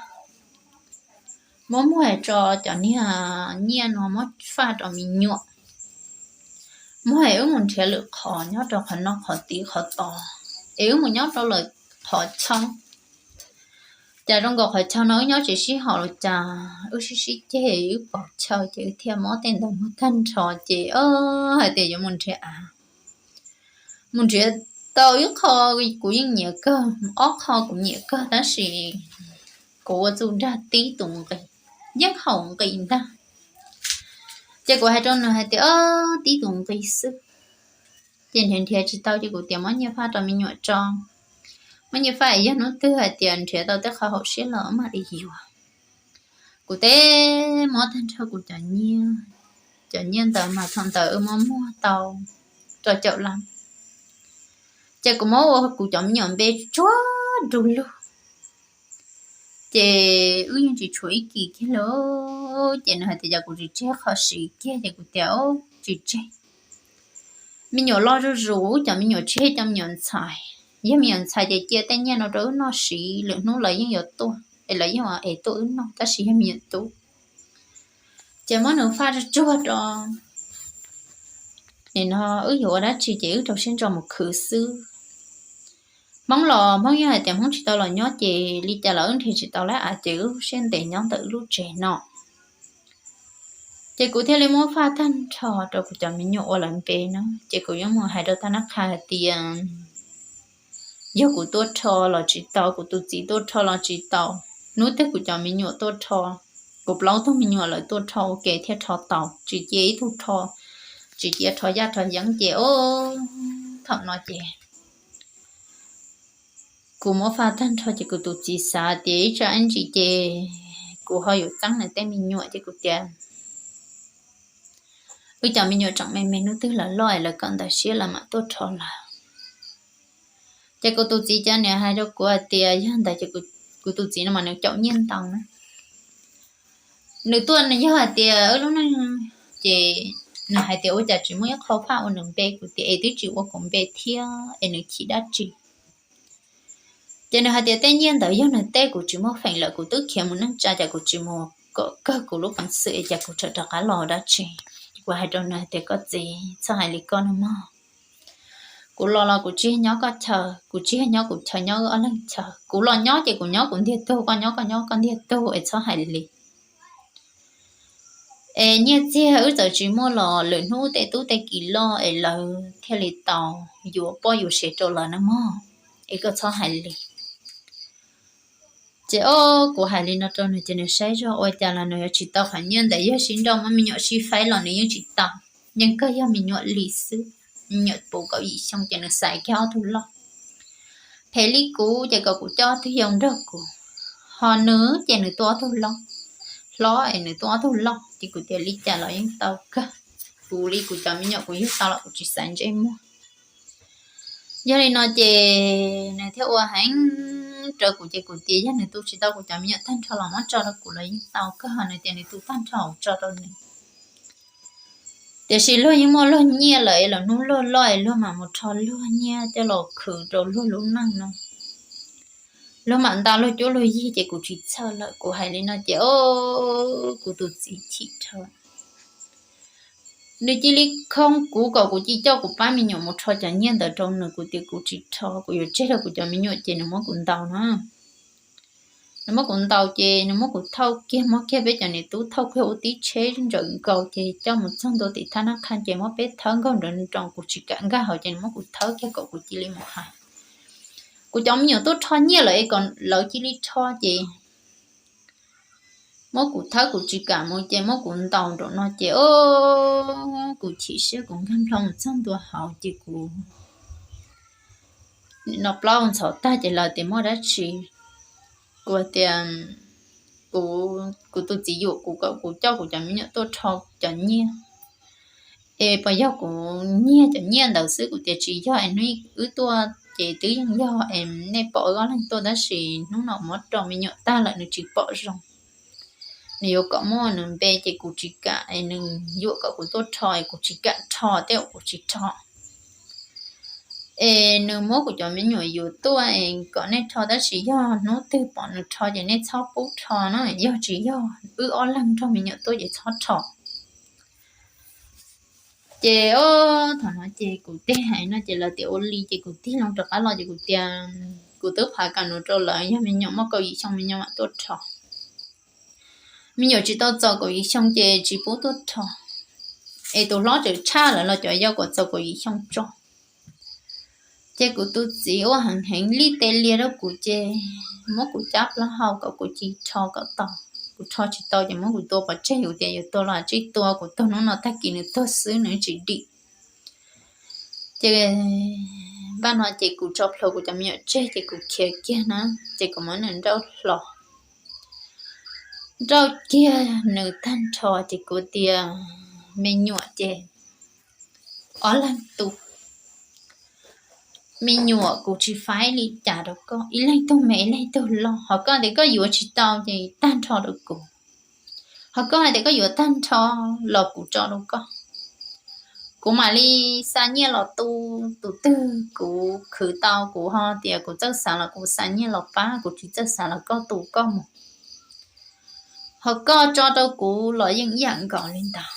Muab muag tso cov niag nyiaj no muab faj rau me nyuam. Muag es wb mus nrhiav lwm qhov nyob rau qhov no qhov tid qhov tod, es wb mus nyob rau lwm qhov chaw. Cas zoo nkaus qhov chaw no wb nyob tsis sib haum los cas wb sib sib ceg wb pom chaw ces wb thiaj muab tej ntawd muag tag nrho ces hais tias yuav mus nrhiav av. Mus nrhiav tau ib qho kuv yeej nyiam kawg, ob qho kuv nyiam kawg tab sis kuv ua txuj dag tib tus nqi, yeej haum nqi ntag. Ces kuv hais rau nws hais tias tib tus nqi xwb, Ces nrhiav nrhiav tsis tau ces kuv tias muab nyiaj faj rau me nyuam tso. Muab nyiaj faj es yog hnub twg hais tias nrhiav tau tej qhov haum siab los mam li yuav. Kuv teb muab tag nrho kuv cov nyiaj, cov nyiaj ntawd mas thaum ntawd wb muab muag tau rau caum lab. Ces kuv muab ua kuv cov me nyuam npe tsuag du lug. Ces wb yeej tsis tshuav ib kis kiag li. Ces nws hais tias yog kuv tsis tseg qhov siv kiag ces kuv tias tsis tseg. Me nyuam loj zuj zus, wb cov me nyuam tsis yog cov me nyuam ntxhais. Yog me nyuam ntxhais ces cia tej nyiaj no rau wb noj siv, lwm hnub lawv yeej yuav tuaj es lawv yeej es tuaj wb noj, tab sis yog me nyuam tub ces muab nws faj tsuag tsuag rau. Nim no wb yuav ua dab tsi ces wb rau siab ntso mus khwv xwb. Hmoob los Hmoob yeej hais tias Hmoob tsis tau los nyob ces li cas los wb nrhiav tsis tau lab av ces wb siab ntev nyob ntawm wb lub tsev no. Ces kuv thiaj li muab faj tag nrho rau kuv cov me nyuam ua lawv npe na, ces kuv yuav mus hais rau thab nab qha hais tias yog kuv tuaj rho los tsis tau, kuv tus txiv tuaj rho los tsis tau. Hnub twg kuv cov me nyuam tuaj rho, kuv plaub tug me nyuam lawv tuaj rho ua ke thiaj rho tau, tsis cia ib tug rho, tsis cia rho yaj rho yeeb ces o, thaum no ces kuv muab faj tag nrho ces kuv tus txiv xav tias ib tsam ib ntsis ces kuv ho yuav txeeb nws tej me nyuam ces kuv tias wb cov me nyuam tseem me me, hnub twg lawv loj es lawv kawm ntawv siab lawv mam tuaj rho lawm. Ces kuv tus txiv cov niam hais rau kuv hais tias yog ntawd ces kuv tus txiv no mas nws caum nyiaj ntau na. Nws tuaj nws yog hais tias wb lub neej ces nws hais tias ua cas tsis muaj ib qho faj ua nws npe, kuv tias es twb tsis ua kuv npe thiab es nws chim dab tsi. Ces nws hais tias tej nyiaj ntawd yog nws tej, kuv tsis muaj feem lawm, kuv twb khiav mus neej tsa ces kuv tsis mus kom kawg kuv lub peev xwm es cas kuv tseem rov qab los dab tsi. Kuv hais rau nws hais tias koj txiv, txhob hais li koj no mog. Kuv los los kuv tsis nyob koj chaw, kuv tsis nyob kuv chaw, nyob wb ob leeg chaw. Kuv los nyob ces kuv nyob kuv ntiag tug, koj nyob koj nyob koj ntiag tug es txhob hais li. Es nyiaj txiag wb txawm tsis muaj los lwm hnub tej tub tej kiv loj es lawv thiaj li tau yuav poj yuav sev rau lawv na mog, es koj txhob hais li. Ces o, kuv hais li no rau nws ces nws saib zog ua cas los nws yuav tsis tau qhov nyiaj ntawd, yog sib nrauj muab me nyuam sib faib los nws yeej tsis tau. Yeej kawg yog me nyuam li xwb, me nyuam puv kaum yim xyoo ces nws xaiv kiag ob tug loj. Phem li kuv ces kom kuv coj ob tug yau nrog kuv, ho nws ces nws tuaj ob tug loj, hlob es nws tuaj ob tug loj ces kuv tias li cas los yeej tau kawg. Kuv li kuv cov me nyuam kuv yug tau los kuv tsis xaiv ntsej muag. Yog li no ces nws thiaj ua heev rau kuv ces kuv tias yog nws tu tsis tau kuv cov me nyuam tag nrho los muab tso rau kuv los yeej tau kawg, nws tias nws tu tag nrho tso rau nws. Tiam sis luag yeej muaj luag nyiaj lawm es los hnub luag loj es luag mam mus rho luag nyiaj coj los khwv rau luag lub neej no. Luag mam nta luag cuab luag yig ces kuv tsis txhawj lawm. Kuv hais li no ces o, kuv tus txiv chim dhau. Nws cia li khoo kuv kom kuv cia coj kuv pab me nyuam mus rho cov nyiaj ntawd rau nws, kuv tias kuv tsis rho, kuv yuav tseg rau kuv cov me nyuam ces nws muab kuv ntaus no. Nws muab kuv ntaus ces nws muab kuv thauj kiag, muab kiag peb cov niam tub thauj kiag ua tib tsheb ntsawm nkaus ces coj mus txog ntua tim thab nab qha ces muab peb thawb nkaug nrov nroos, kuv tsis kam nkag hauv ces nws muab kuv thawb kiag kom kuv cia li mus hais. Kuv cov me nyuam tuaj rho nyiaj lawm es kom lawv cia li rho ces muab kuv thawb kuv tsis kam mus ces muab kuv ntaus nraum no ces o, kuv chim siab kuv nkag nplho mus txog ntua hauv ces kuv no plaub ntxhov tag ces lawv tias muaj dab tsi. Kuv tias kuv, kuv tus txiv yuam kuv kom kuv coj kuv cov me nyuam tuaj rho cov nyiaj es puas yog kuv nyiag cov nyiaj ntawd xwb. Kuv tias tsis yog es hnub wb tuaj ces twb yeej yog es nej pom wb ob leeg tuaj tab sis hnub no muab rau me nyuam tag lawm nws tsis pom zoo. Nws yuav kom muaj nws npe ces kuv tsis kam es nws yuam kom kuv tuaj rho es kuv tsis kam rho tej uas kuv tsis rho. Es nws muab kuv cov me nyuam yuav tuaj es kom nej rho tab sis yog hnub twg pom nws rho ces nej txhob pub rho na, yog tsis yog wb ob leeg nrog me nyuam tuaj ces txhob rho. Ces o, thaum no ces kuv tig hais no ces lawv tias ua li ces kuv tig loo rov qab los ces kuv tias kuv twb phav kam nws rau lawv, yog me nyuam muaj kaum yim xyoo me nyuam mam tuaj rho. Me nyuam tsis tau txaus kaum yim xyoo ces tsis pub tuaj rho. Es tus hlob tseem tshaj lawv los cov yau kom txaus kaum yim xyoo tso. Ces kuv tus txiv ua heev heev li tes lias rau kuv ces muab kuv cab plaub hau kom kuv cia li rho kom tau. Kuv rho tsis tau ces muab kuv tua pov tseg, kuv tias yuav tua los tsij tua, kuv tuag hnub no tag kis nws tuag xwb nws tsis dim. Ces npaj no ces kuv tso plhuav kuv cov me nyuam tseg ces kuv khiav kiag na, ces kuv muab nws nrauj hlo, nrauj kiag nws tag nrho ces kuv tias, me nyuam ces ob leeg tu, me nyuam kuv tsis faib li cas rau koj, ib leeg tug me ib leeg tug loj, ho koj tias koj yuav tsis tau ces tag nrho rau kuv, ho koj hais tias koj yuav tag nrho los kuv tso rau koj. Kuv mam li xa nyiaj los tu tus twg kuv khwv tau, kuv ho tias kuv txawj xav los kuv xa nyiaj los pab, kuv tsis txawj xav los koj tu koj mus, ho koj tso rau kuv los yeej ib yam nkaus li ntawd,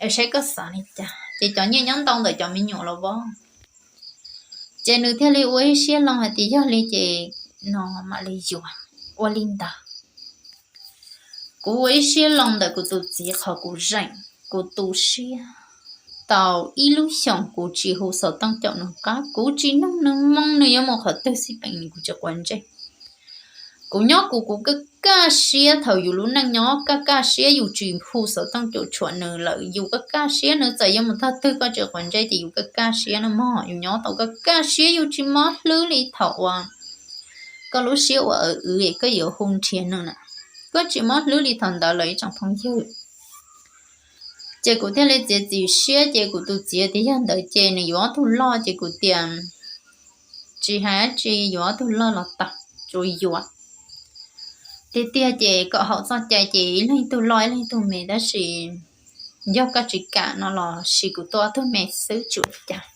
es saib koj xav li cas. Ces cov nyiaj nyob ntau ntawm cov me nyuam los vov. Ces nws thiaj li ua ib siab loo hais tias yog li ces no mam li yuav. Ua li ntawd, kuv ua ib siab loo ntawm kuv tus txiv qhov kuv zeem, kuv tu siab tau ib lub xyoos kuv tsis hu xov tooj caum nws qab, kuv tsis nug nws moo nws yuav mus qhov twg xij peem kuv tsis quav ntsej. Kuv nyob kuv, kuv kaj kaj siab thaum yus lub neej nyob kaj kaj siab yus tsis hu xov tooj caum tshuam nws lawm, yus kaj kaj siab nws txawm yuav mus tog twg koj tsis quav ntsej ces yus kaj kaj siab no mog, yus nyob tau kaj kaj siab yus tsis mob hlwb li thaum uas koj lub siab ua awv wv koj yuav hu nrhiav nws na, koj tsis mob hlwb li thaum ntawd lawm ib tsoom phooj ywg. Ces kuv thiaj li txiav txim siab ces kuv tus txiv tias yog ntawd ces nws yuav ob tug loj ces kuv tias tsis hais dab tsi, yuav ob tug loj los tau, tsuas yuav. Tiag tiag ces kom haum txoj cai ces ib leeg ib tug loj ib leeg ib tug me, tab sis yog koj tsis kam no los sis kuv tuaj ob tug me xwb tsis ua cas.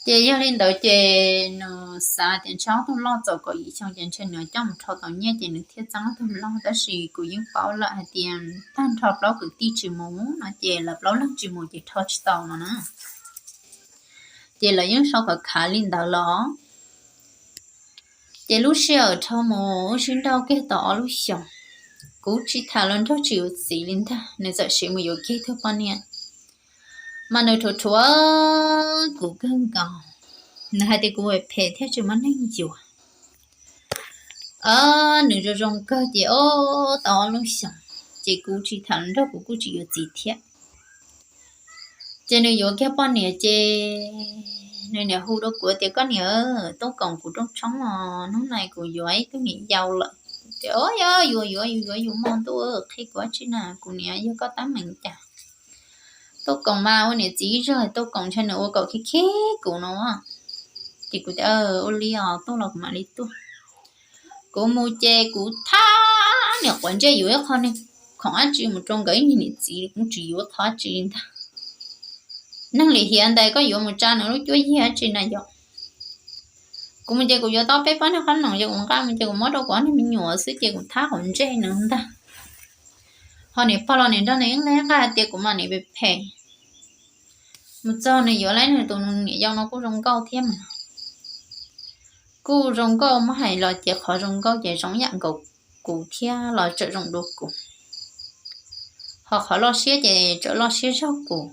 Ces yog li ntawd ces nws xav tias ntshe ob tug loj txaus kaum yim xyoo ces ntshe nws coj mus rho tau nyiaj ces nws thiaj txeeb ob tug loj, tab sis kuv yeej paub lawm hais tias tag nrho plaub kwv tij tsis mus no ces lawv plaub leeg tsis mus ces rho tsis tau no na. Ces lawv yeej sau khav khav li ntawd los. Ces lub sij hawm rho mus wb sib nrauj kiag tau ob lub xyoos, kuv tsis tham los nrog tsis yuav txiv li ntag, nws txawm siv mus yuav kiag tug poj niam. Mas nws rhuav rhuav kuv kawg nkaus, nws hais tias kuv phem thiab tsis muaj neeg yuav. Nws zoo zoo kawg ces ob tau ob lub xyoos, ces kuv tsis tham los nrog kuv kuj tsis yuav txiv thiab. Ces nws yuav kiag poj niam ces nws niam hu rau kuv tias koj niam, tuaj koom kuv rooj tshoob os, hnub no kuv yuav ib tug niam yau lawm. Ces o yog yuav yuav yus yuav yus mog ntuj, qhia kuv dab tsi na, kuv niam yog koj tab meeg cas. Tuaj koom mas ua niam txiv ib zaug tuaj koom ntshe nws ua kom khib khib kuv no. Ces kuv tias ua li os, tuaj los kuv mam li tuaj. Kuv mus ces kuv thab niam quav ntsej yuav ib qho neeg khoom dab tsi mus rau nkawd ib niag niam txiv kuv tsis yuav qhov dab tsi li ntag. Neeg lim hiam ntais koj yuav mus tsa nws lub cuab yig dab tsi na yom. Kuv mus ces kuv yuav tau peb pob niag qhob noom ces kuv nqa mus ces kuv muab rau kuv ob niag me nyuam xwb ces kuv thab quav ntsej nws ntag. Ho niam pog los niam nrog nws ib leeg nqa hais tias kuv mas niam phem phem. Mus txog nws yuav lawm nws tus niam yau no kuj zoo nkauj thiab mas. Kuj zoo nkauj muab hais los ces qhov zoo nkauj ces zoo yam nkaus kuv thiab los tseem zoo dua kuv. Ho qhov loj siab ces tseem loj siab zog kuv.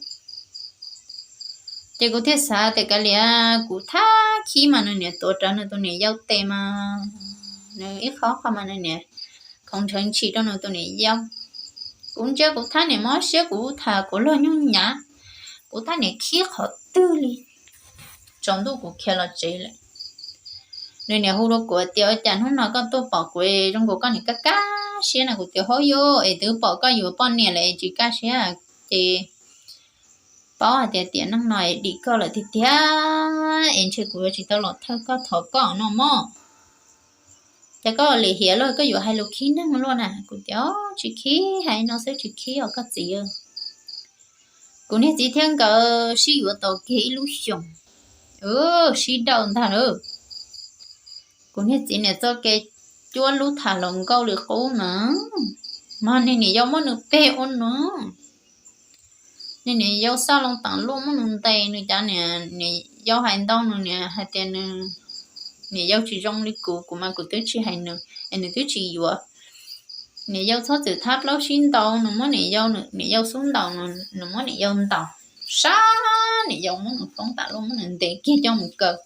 Ces kuv thiaj xav tias kav liam kuv thab khib mas nws niam tuav rawv nws tus niam yau tes mas nws ib qho qho mas nws niam khoov ntshawv ntshis rau nws tus niam yau. Kuv ntsia kuv thab niam mob siab, kuv tham kuv luag nyuj nyav, kuv thab niam khib qhov twg li. Tsaus ntuj kuv khiav los tsev lawm. Nws niam hu rau kuv tias ua cas hnub no koj tuaj pom kuv zoo nkaus koj niam kaj kaj siab na, kuv tias hauj yus es twb pom koj yuav poj niam lawm es tsis kaj siab. Ces paub hais tias tiam neej no es dim koj lawm tiag tiag es ntshe kuv yuav tsis tau los thawj koj thov koj no mog. Ces koj lim hiam luaj koj yuav hais lus khib neeg luaj na. Kuv tias tsis khib, hais no xwb tsis khib os koj txiv. Kuv niag txiv thiab nkawd sib yuav tau kiag ib lub xyoos, sib dawj ntag lawm. Kuv niag txiv niam txoj kev cuab lub tham hluas nkauj li qub na, mas niag niam yau muab nws peg ua nws. Niag niam yau xaj loo teem luaj muab nws ntes, nws cas niam, niam yau hais ntau nws niam hais tias nws niam yau tsis zoo li kuv, kuv mas kuv twb tsis hais nws es nws twb tsis yuav. Niam yau txhob txwm thab plaub sib ntaus, nws muab niam yau, niam yau xub ntaus, nws muab niam yau ntaus, sab niam yau muab nws poob tas luaj muab nws ntes kiag coj mus kaw.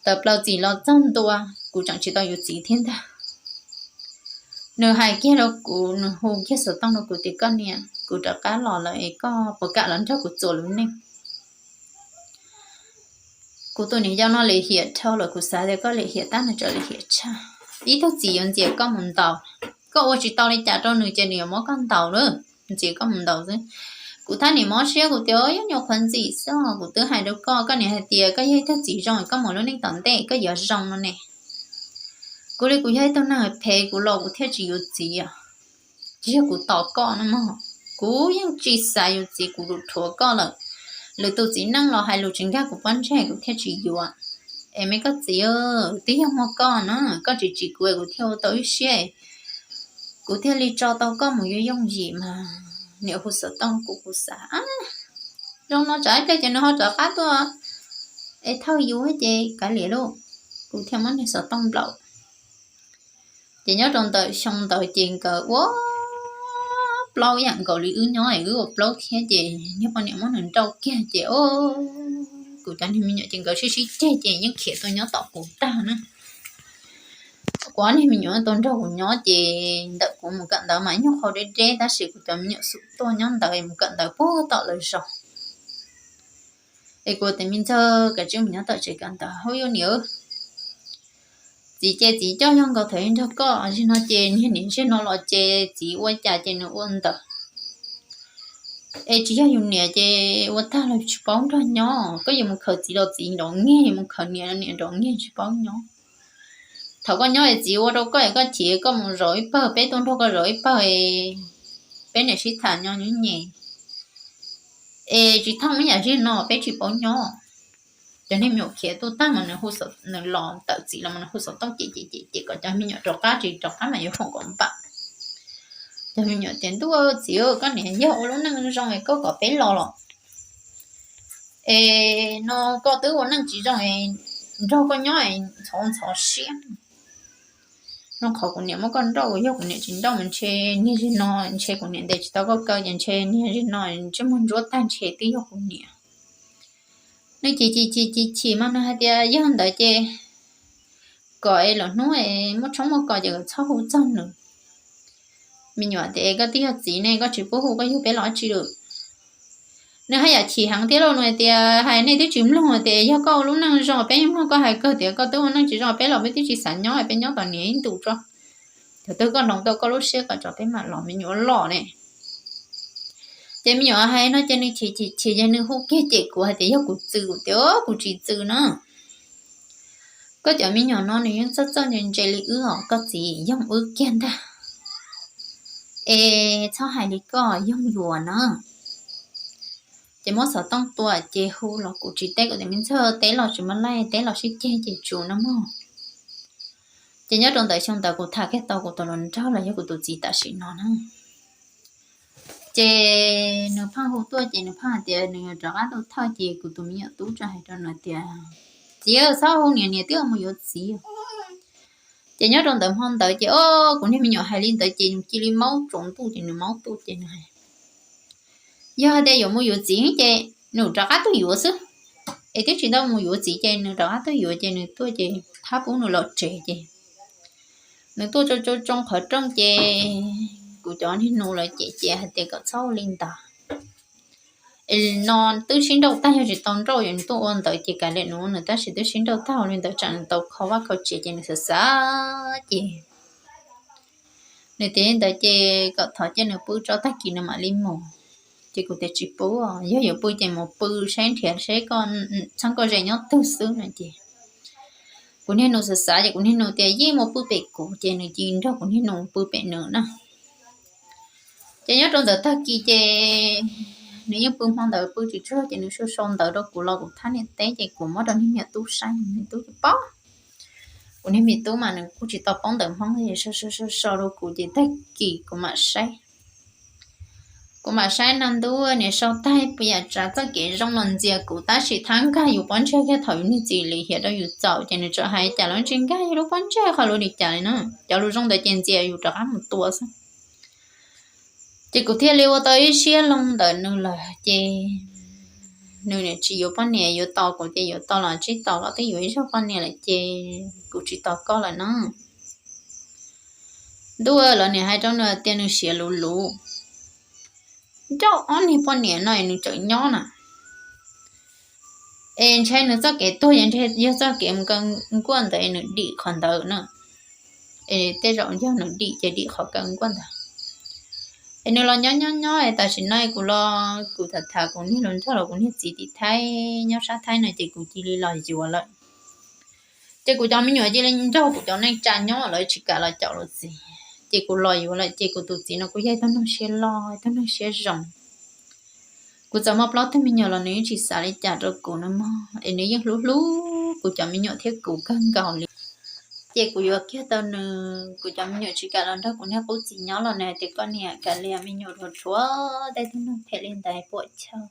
Tawm plaws txim los txog ntua, kuv tseem tsis tau yuav txiv thiab ntag. Nws hais kiag rau kuv, nws hu kiag xov tooj rau kuv tias koj niam, kuv rov qab los lawm es koj puas kam los nrog kuv txuas lub neej? Kuv tus niam yau no lim hiam dhau lawm, kuv xav tias koj lim hiam tab nws tseem lim hiam tshaj. Ib tug txiv yuav ntxias koj mus ntaus, koj ua tsis tau li cas rau nws ces nws yuav muab koj ntaus lawm, ntxias koj mus ntaus xwb. Kuv thaj niam mob siab, kuv tias yog nyuam qhuav ntxim xwb, kuv twb hais rau koj, koj niam hais tias koj yog ib tug txiv zoo, koj mus lub neej tom ntej koj yuav zoo no ne. Kuv li kuv yog ib tug neeg phem, kuv los kuv thiaj tsis yuav txiv os. Tsis yog kuv tos koj no mog, kuv yeej tsis xav yuav txiv, kuv dhuav koj lawm. Lwm tus txiv neej los hais lus tsis nkag kuv pob ntseg kuv thiaj tsis yuav. Es me koj txiv, twb yog muaj koj na, koj tsis tsim kuv kuv thiaj ua tau ib siab, kuv thiaj li tso tau koj mus yuav yooj yim mas. Niam hu xov tooj kuv, kuv xav zoo no tsam ib pliag ces nws ho rov qab tuaj es thauj yus ces kav liam lauj, kuv thiaj muab niag xov tooj nplaum. Ces nyob rau ntawm xyoo ntawd ces nkawd ua plaub yam nkaus li wb nyob es wb ua plaub thiab ces niag poj niam muab nws nrauj kiag ces o, kuv cov niag me nyuam ces nkawd sib sib ceg ces yeej khiav tuaj nyob tom kuv tag na. Kuv ob niag me nyuam tuaj nrog kuv nyob ces ntawm kuv mus kawm ntawv mas nyuag qhov deb deb tab sis kuv cov me nyuam xum tuaj nyob ntawd mus kawm ntawv puag tom lawv zos. Es kuv tias me ntxawg, kav tsij mus nyob tom tsev kawm ntawv hauj yuj niam. Txiv ces txiv coj yog nkaus thaum ub nrog koj, zaum no ces niag niam zaum no los ces txiv ua cas ces nws ua ntawd. Es tsis yog yus niam ces ua tag los tsis paub nrog nyob, koj yuav mus khaws txiv los txiv nrov nyiag, yuav mus khaws niam los niam nrov nyiag tsis paub nyob. Thaum koj nyob es txiv ua rau koj es koj chim koj mus zaum ib pawg, peb tuaj nrog koj zaum ib pawg, peb niam sib tham nyob nyuj nyem. Es tsis thooj ib yam zaum no peb tsis paub nyob. Cov niag me nyuam khiav tuaj tag mas nws hu, nws los tawm txiv los mas nws hu xov tooj ces ces ces ces kom cov me nyuam rov qab, tsis rov qab mas yuav foom kom npam. Cov me nyuam tias ntuj txiv, koj niam yog ua lub neej zoo es koj kom peb los los es no koj twb ua neej tsis zoo, nrog koj nyob ntxhov ntxhov siab. Noj qhov kuv niam muab koj nrauj, yog kuv niam tsis nrauj mas ntshe niag zaum no ntshe kuv niam ntes tsis tau koj kaw ces ntshe niag zaum no ntsej muag ntsuab tag ntshe twb yog kuv niam. Nws chim chim chim chim chim mas nws hais tias yog ntawd ces kom es lwm hnub es muaj tshoob muaj kos ces kom txhob hu txog nws. Me nyuam tias koj twb yog txiv ne koj tsis pub hu koj yug peb los dab tsi lawm. Nws haj yam chim heev thiab lauj, nws tias hais nej twb tsis mloog tias yog koj ua lub neej zoo peb yeej mloog koj hais kawg tias koj twb ua neej tsis zoo peb los peb twb tsis xav nyob peb nyob tos niam ib ntus tso. Thaum twg koj hloov tau koj lub siab kom tso peb mam los me nyuam loj ne. Ces me nyuam hais no ces nws chim chim chim ces nws hu kiag ces kuv hais tias yog kuv txwv, kuv tias kuv tsis txwv na. Koj cov me nyuam no nws yeej txawj txawj ntse ntse li wb os, koj txiv yoog wb kiag ntag. Es txhob hais li koj yoog yuav na. Ces muab xov tooj tua ces hu los kuv tsis teb, kuv tias me ntxawg teb los tsis muaj laij, teb los sib ceg ces tsuas no mog. Ces nyob rau ntawm xyoo ntawd kuv tham kiag tau kuv tus hluas nraug los yog kuv tus txiv tam sim no na. Ces nws pheej hu tuaj ces nws pheej hais tias nws yuav rov qab tuaj thawj ces kuv tus me nyuam tub tsa hais rau nws tias txiv, txhob hu niam, niam twb mus yuav txiv. Ces nyob rau ntawm hmo ntawd ces o, kuv niag me nyuam hais li ntawd ces nws cia li maub tsaus ntuj ces nws maub tuaj ces nws hais yog hais tias yuav mus yuav txiv ces nws rov qab tuaj yuav xwb. Es twb tsis tau mus yuav txiv ces nws rov qab tuaj yuav ces nws tuaj ces thab pub nws los tsev ces nws tuaj tsoo tsoo tsoo qhov rooj ces kuv cov niag nus lawv cem ces hais tias kom txhob ua li ntawd. Es no twb sib nrauj tag, yog tsis tau nrauj yuav nws tuaj ua ntawd ces kav liam nws ua nws, tab sis twb sib nrauj tag ua li ntawd tsam nws tau kho vaj kho tsev ces nws xav xav ces nws tias li ntawd ces kom thov cia nws pw tso tag kis nws mam li mus. Ces kuv tias tsis pub, yog yuav pw ces mus pw saib nrhiav seb koj txheeb koj ze nyob twg xwb no ces kuv niag nus xav xav ces kuv niag nus tias yeej mus pw pem kuv ces nws cia li nrog kuv niag nus pw pem nws na. Ces nyob rau ntawm tag kis ces nws yeej pw hmo ntawd pw tsis tsaug ces nws sau sau ntawv rau kuv los kuv thab niam teb ces kuv muab rau niag me tub saib, niag tub ces paub. Kuv niag me tub mas nws kuj tsis tau paub ntawv Hmoob ces sau sau sau sau rau kuv ces tag kis kuv mam saib. Kuv mam saib no ntuj niam sau tag puas yam tsav txoj kev zoo los ntxias kuv tab sis thab nkag yus pob ntseg kiag thaum yus niag txiv lim hiam rau yus txaus ces nws txawm hais cas los tsis nkag yus lub pob ntseg qhov lus li cas li na. Cov lus zoo ntawd ces ntxias yus rov qab mus tua xwb. Ces kuv thiaj li ua tau ib siab loo ntawm nws lawm ces nws niam tsis yuav poj niam, yuav tos kuv ces yuav tos los tsis tos los twb yuav ib zaug poj niam lawm ces kuv tsis tos koj lawm na. Ntuj, lawv niam hais rau nws tias nws siav luv luv, ncauj ob niag poj niam no nws tseem nyob na. Es ntshe nws txoj kev tuag yog ntshe yog txoj kev mus kaw nkuaj ntawd es nws dim qhov ntawd no. Es tej zaum yog nws dim ces dim qhov kaw nkuaj ntawd. Es nws los nyob nyob nyob tam sim no kuv los kuv tham tham kuv niag hluas nraug los kuv niag txiv tim Thaib nyob sab Thaib no ces kuv cia li los yuav lawm. Ces kuv cov me nyuam cia li nrog kuv cov neej tsa nyob lawv tsis kam los caum lawv txiv. Ces kuv los yuav lawm ces kuv tus txiv no kuj yog ib tug neeg siab loj ib tug neeg siab zoo. Kuv txawm muaj plaub tug me nyuam los nws yeej tsis xav li cas rau kuv no mog, es nws yeej hlub hlub kuv cov me nyuam thiab kuv kawg nkaus li. Ces kuv yuav kiag tau nws, kuv cov me nyuam tsis kam los nrog kuv niag qub txiv nyob los nws hais tias koj niam kav liam me nyuam rhuav rhuav tej tug neeg phem li ntawd puam chawj.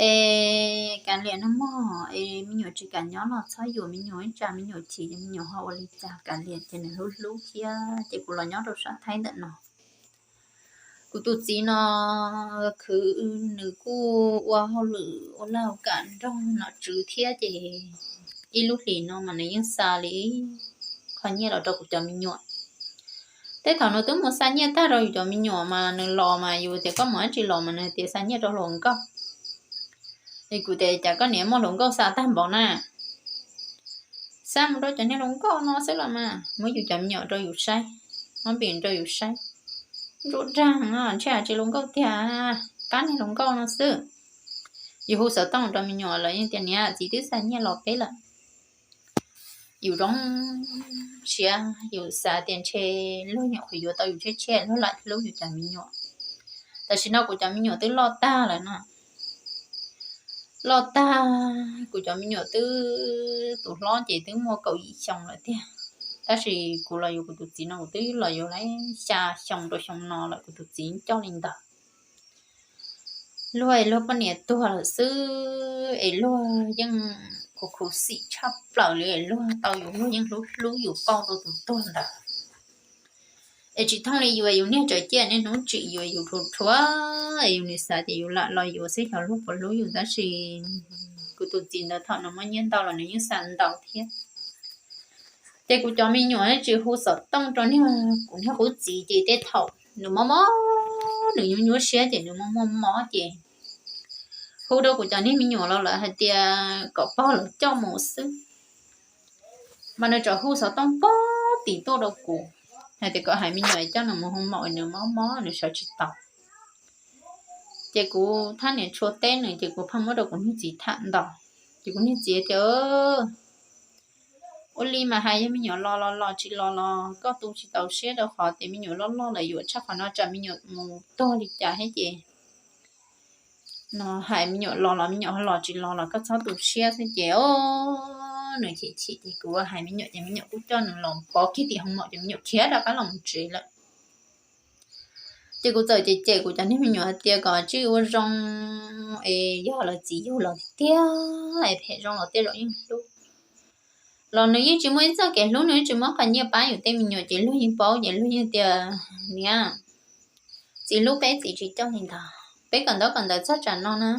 Es kav liam no mog, es me nyuam tsis kam nyob los txhob yuam me nyuam, ib tsam me nyuam chim me nyuam ho ua li cas kav liam. Ces nws hlub hlub thiab ces kuv los nyob rau sab Thaib ntawm no. Kuv tus txiv no khwv, nws kuj ua hauj lwm ua lag ua kam nrog nom tswv thiab ces ib lub hlis no mas nws yeej xa li qho nyiaj los rau kuv cov me nyuam. Tej thaum nws twb mus xa nyiaj tag rau yus cov me nyuam mas nws los mas yus tias koj mus dab tsi los mas nws tias xa nyiaj rau hluas nkauj. Es kuv tias cas koj niam muaj hluas nkauj xa tag npaum na, xa mus rau cov niag hluas nkauj no xwb los mas muab yus cov me nyuam rau yus saib, muab npis rau yus saib. Nruj nrag no ntshe tsis hluas nkauj tiag, qab niag hluas nkauj no xwb. Yus hu xov tooj rau me nyuam lawv yeej tias niam txiv twb xa nyiaj los peb lawm. Yus zoo siab, yus xav tias ntshe luag nyuam qhuav yuav tau yus tshiab tshiab luag lam hlub yus cov me nyuam. Tam sim no kuv cov me nyuam twb loj tag lawm no. Loj tag, kuv cov me nyuam twb, tus hlob ces twb muaj kaum yim xyoo lawm tiag. Tab sis kuv los yuav kuv tus txiv no kuv twb los yuav li xya xyoo rau xyoo no lawm kuv tus txiv coj li ntawd. Luag es luag poj niam tuag lawm xwb es luag yeej khuv khuv xim tshaj plaws li es luag tau yus luag yeej hlub hlub yus pauj rau tus tuag ntawd. Es tsis thooj li yus, yus niag tseem ciaj niaj hnub tsim yus, yus rhuav rhuav es yus nim xav tias yus lam los yuav xwb xyov luag puas hlub yus tab sis kuv tus txiv ntawd thaum nws muaj nyiaj ntau los nws yeej xa ntau thiab. Ces kuv cov me nyuam tsis hu xov tooj rau niag kuv niag qub txiv ces tej thaum nws mob mob, nws nyuaj nyuaj siab ces nws muaj muaj mob ces hu rau kuv cov niag me nyuam los lawv hais tias kom pog lawv coj mus xwb. Mas nws tseem hu xov tooj pog tim tuaj rau kuv hais tias kom hais me nyuam coj nws mus hu maum, nws mob mob nws sawv tsis tau. Ces kuv thab niam tshua teb nws ces kuv pheej muab rau kuv niag txiv tham ntau. Ces kuv niag txiv tias ua li mas hais yog me nyuam los los los tsis los los koj tu tsis tau siab rau qhov tias me nyuam loj loj lawm yuav tshaj qhov no tsam me nyuam mus tuag li cas thiab ces no hais me nyuam los los me nyuam ho los tsis los los koj txhob tu siab xwb ces o, nws chim chim ces kuv hais me nyuam ces me nyuam kuj coj nws los pov kiag tim hoo maum ces me nyuam khiav rov qab los mus tsev lawm. Ces kuv txawm cem cem kuv cov niag me nyuam hais tias kom tsij ua zoo es yog lawv txiv yug los tiag tiag es phem zoo los tej zaum yeej hlub. Los nws yeej tsis muaj ib txoj kev hlub, nws yeej tsis muab qhov nyiaj pab yus tej me nyuam ces luag yeej paub ces luag yeej tias niam, txiv hlub peb txiv tsis coj li ntawd, peb kawm ntaub kawm ntawv txog tsam no na.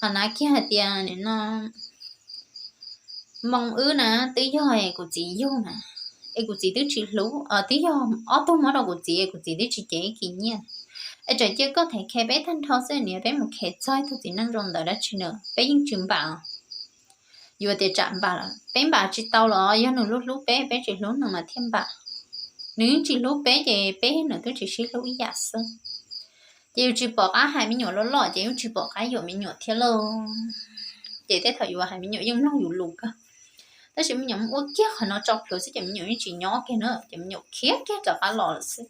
Ho nav kiag hais tias nim no moo wb na twb yog kuv txiv yug na, es kuv txiv twb tsis hlub, twb yog ob tug muab rau kuv txiv es kuv txiv twb tsis cev ib kis nyiaj. Es tseem cia koj them khe peb tag nrho xwb niam, peb mus khe txog ib tug txiv neej zoo ntawd dab tsi na peb yeej tsis npam. Yuav tias tsam npam los peb npam tsis tau los yog nws hlub hlub peb, peb tsis hlub nws mas thiaj npam. Nws yeej tsis hlub peb ces peb nws twb tsis sib hlub ib yam xwb. Ces yus tsis pom qab hais me nyuam loj loj ces yus tsis pom qab yuam me nyuam thiab lauj. Ces tej thaum yus hais me nyuam yeej mloog yus lus kawg, tab sis me nyuam mus ua kiag qhov no tso plhuav xwb ces me nyuam yeej tsis nyob kiag na ces me nyuam khiav kiag rov qab los lawm xwb.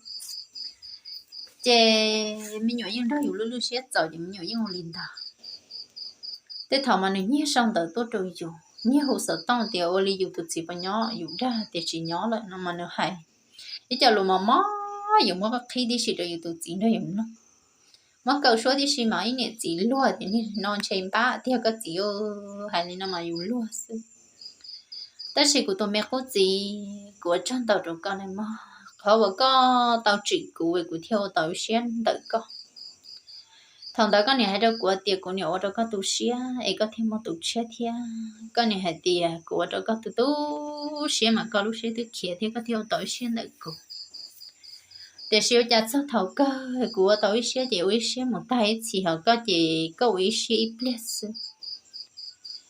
Ces me nyuam yeej nrog yus lub lub siab txaus ces me nyuam yeej ua li ntawd. Tej thaum mas nws nyiag sau ntawv tuaj rau yus, nyiag hu xov tooj tias ua li yus tus txiv puas nyob, yus dag tias tsis nyob lawm no mas nws hais ib co lus mos mos, yus muab qhib tib si rau yus tus txiv nrog yus mloog. Muab kaw suab tib si mas ib niam txiv luag tias niag no ntshe npab tiag koj txiv, hais li no mas yus luag xwb. Tab sis kuv tus me qub txiv, kuv ua tsaug ntau rau koj na mog, qhov uas koj tau tsim kuv es kuv thiaj ua tau ib siab ntawm koj. Thaum ntawd koj niam hais rau kuv tias kuv niam ua rau koj tu siab es koj thiaj muaj tus tshiab thiab. Koj niam hais tias kuv ua rau koj tu tu siab mas koj lub siab twb khiav thiab koj thiaj ua tau ib siab ntawm kuv. Tiam sis ua cas txog thaum kawg kuv ua tau ib siab ces ua ib siab mus tag ib txhis, ho koj ces koj ua ib siab ib pliag xwb.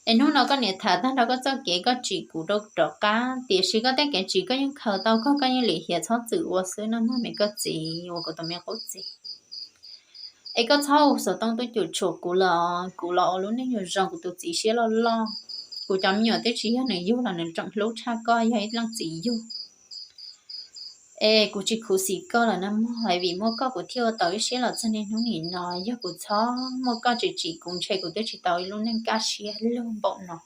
Es hnub no koj niam tham tag nrho koj txoj kev koj tsim kuv rau rov qab, tiam sis koj tej kev tsim koj yeej khaws tau koj, koj yeej lim hiam txhob txwm ua xwb no mog me koj txiv uas kuv tus me qub txiv. Es koj txhob ua xov tooj tuaj cuam tshuam kuv lawm, kuv los ua lub neej zoo zoo, kuv tus txiv siab loj loj. Kuv cov me nyuam twb tsis yog nws yug los nws tseem hlub tshaj koj yog ib leej txiv yug. Es kuv tsis khuv xim koj lawm na mog, vim muaj koj kuv thiaj ua tau ib siab los txog niaj hnub nim no. Yog kuv txhob muaj koj tsis tsim kuv ntshe kuv twb tsis tau ib lub neej kaj siab lug npaum no.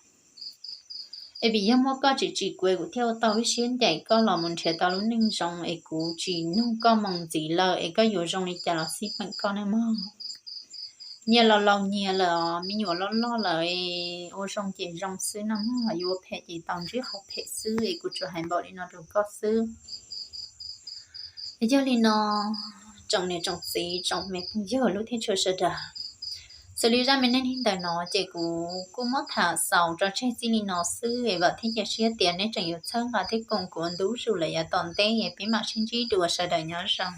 Es vim yog muaj koj tsis tsim kuv es kuv thiaj ua tau ib siab ncaim koj los mus nrhiav tau lub neej zoo, es kuv tsis nug koj moo ntxiv lawm, es koj yuav zoo li cas los xij peem koj na mog. Nyias los laus nyias lawm, me nyuam loj loj lawm, ua zoo ces zoo xwb no mog, yuav ua phem ces tau ntsib qhov phem xwb, es kuv tsuas hais npaum li no rau koj xwb. Yog li no, tsoom niam tsoom txiv tsoom me phooj ywg lub teb chaws sawv daws, xws li zaj me neej neeg ntawm no ces kuv kuj muab tham xaus tso tseg txij li no xwb es vam thiab cia siab tias neb tseem yuav txhawb nqa thiab koom kuv ntu zus lawm yav tom ntej, peb mam sib ntsib dua, sawv daws nyob zoo.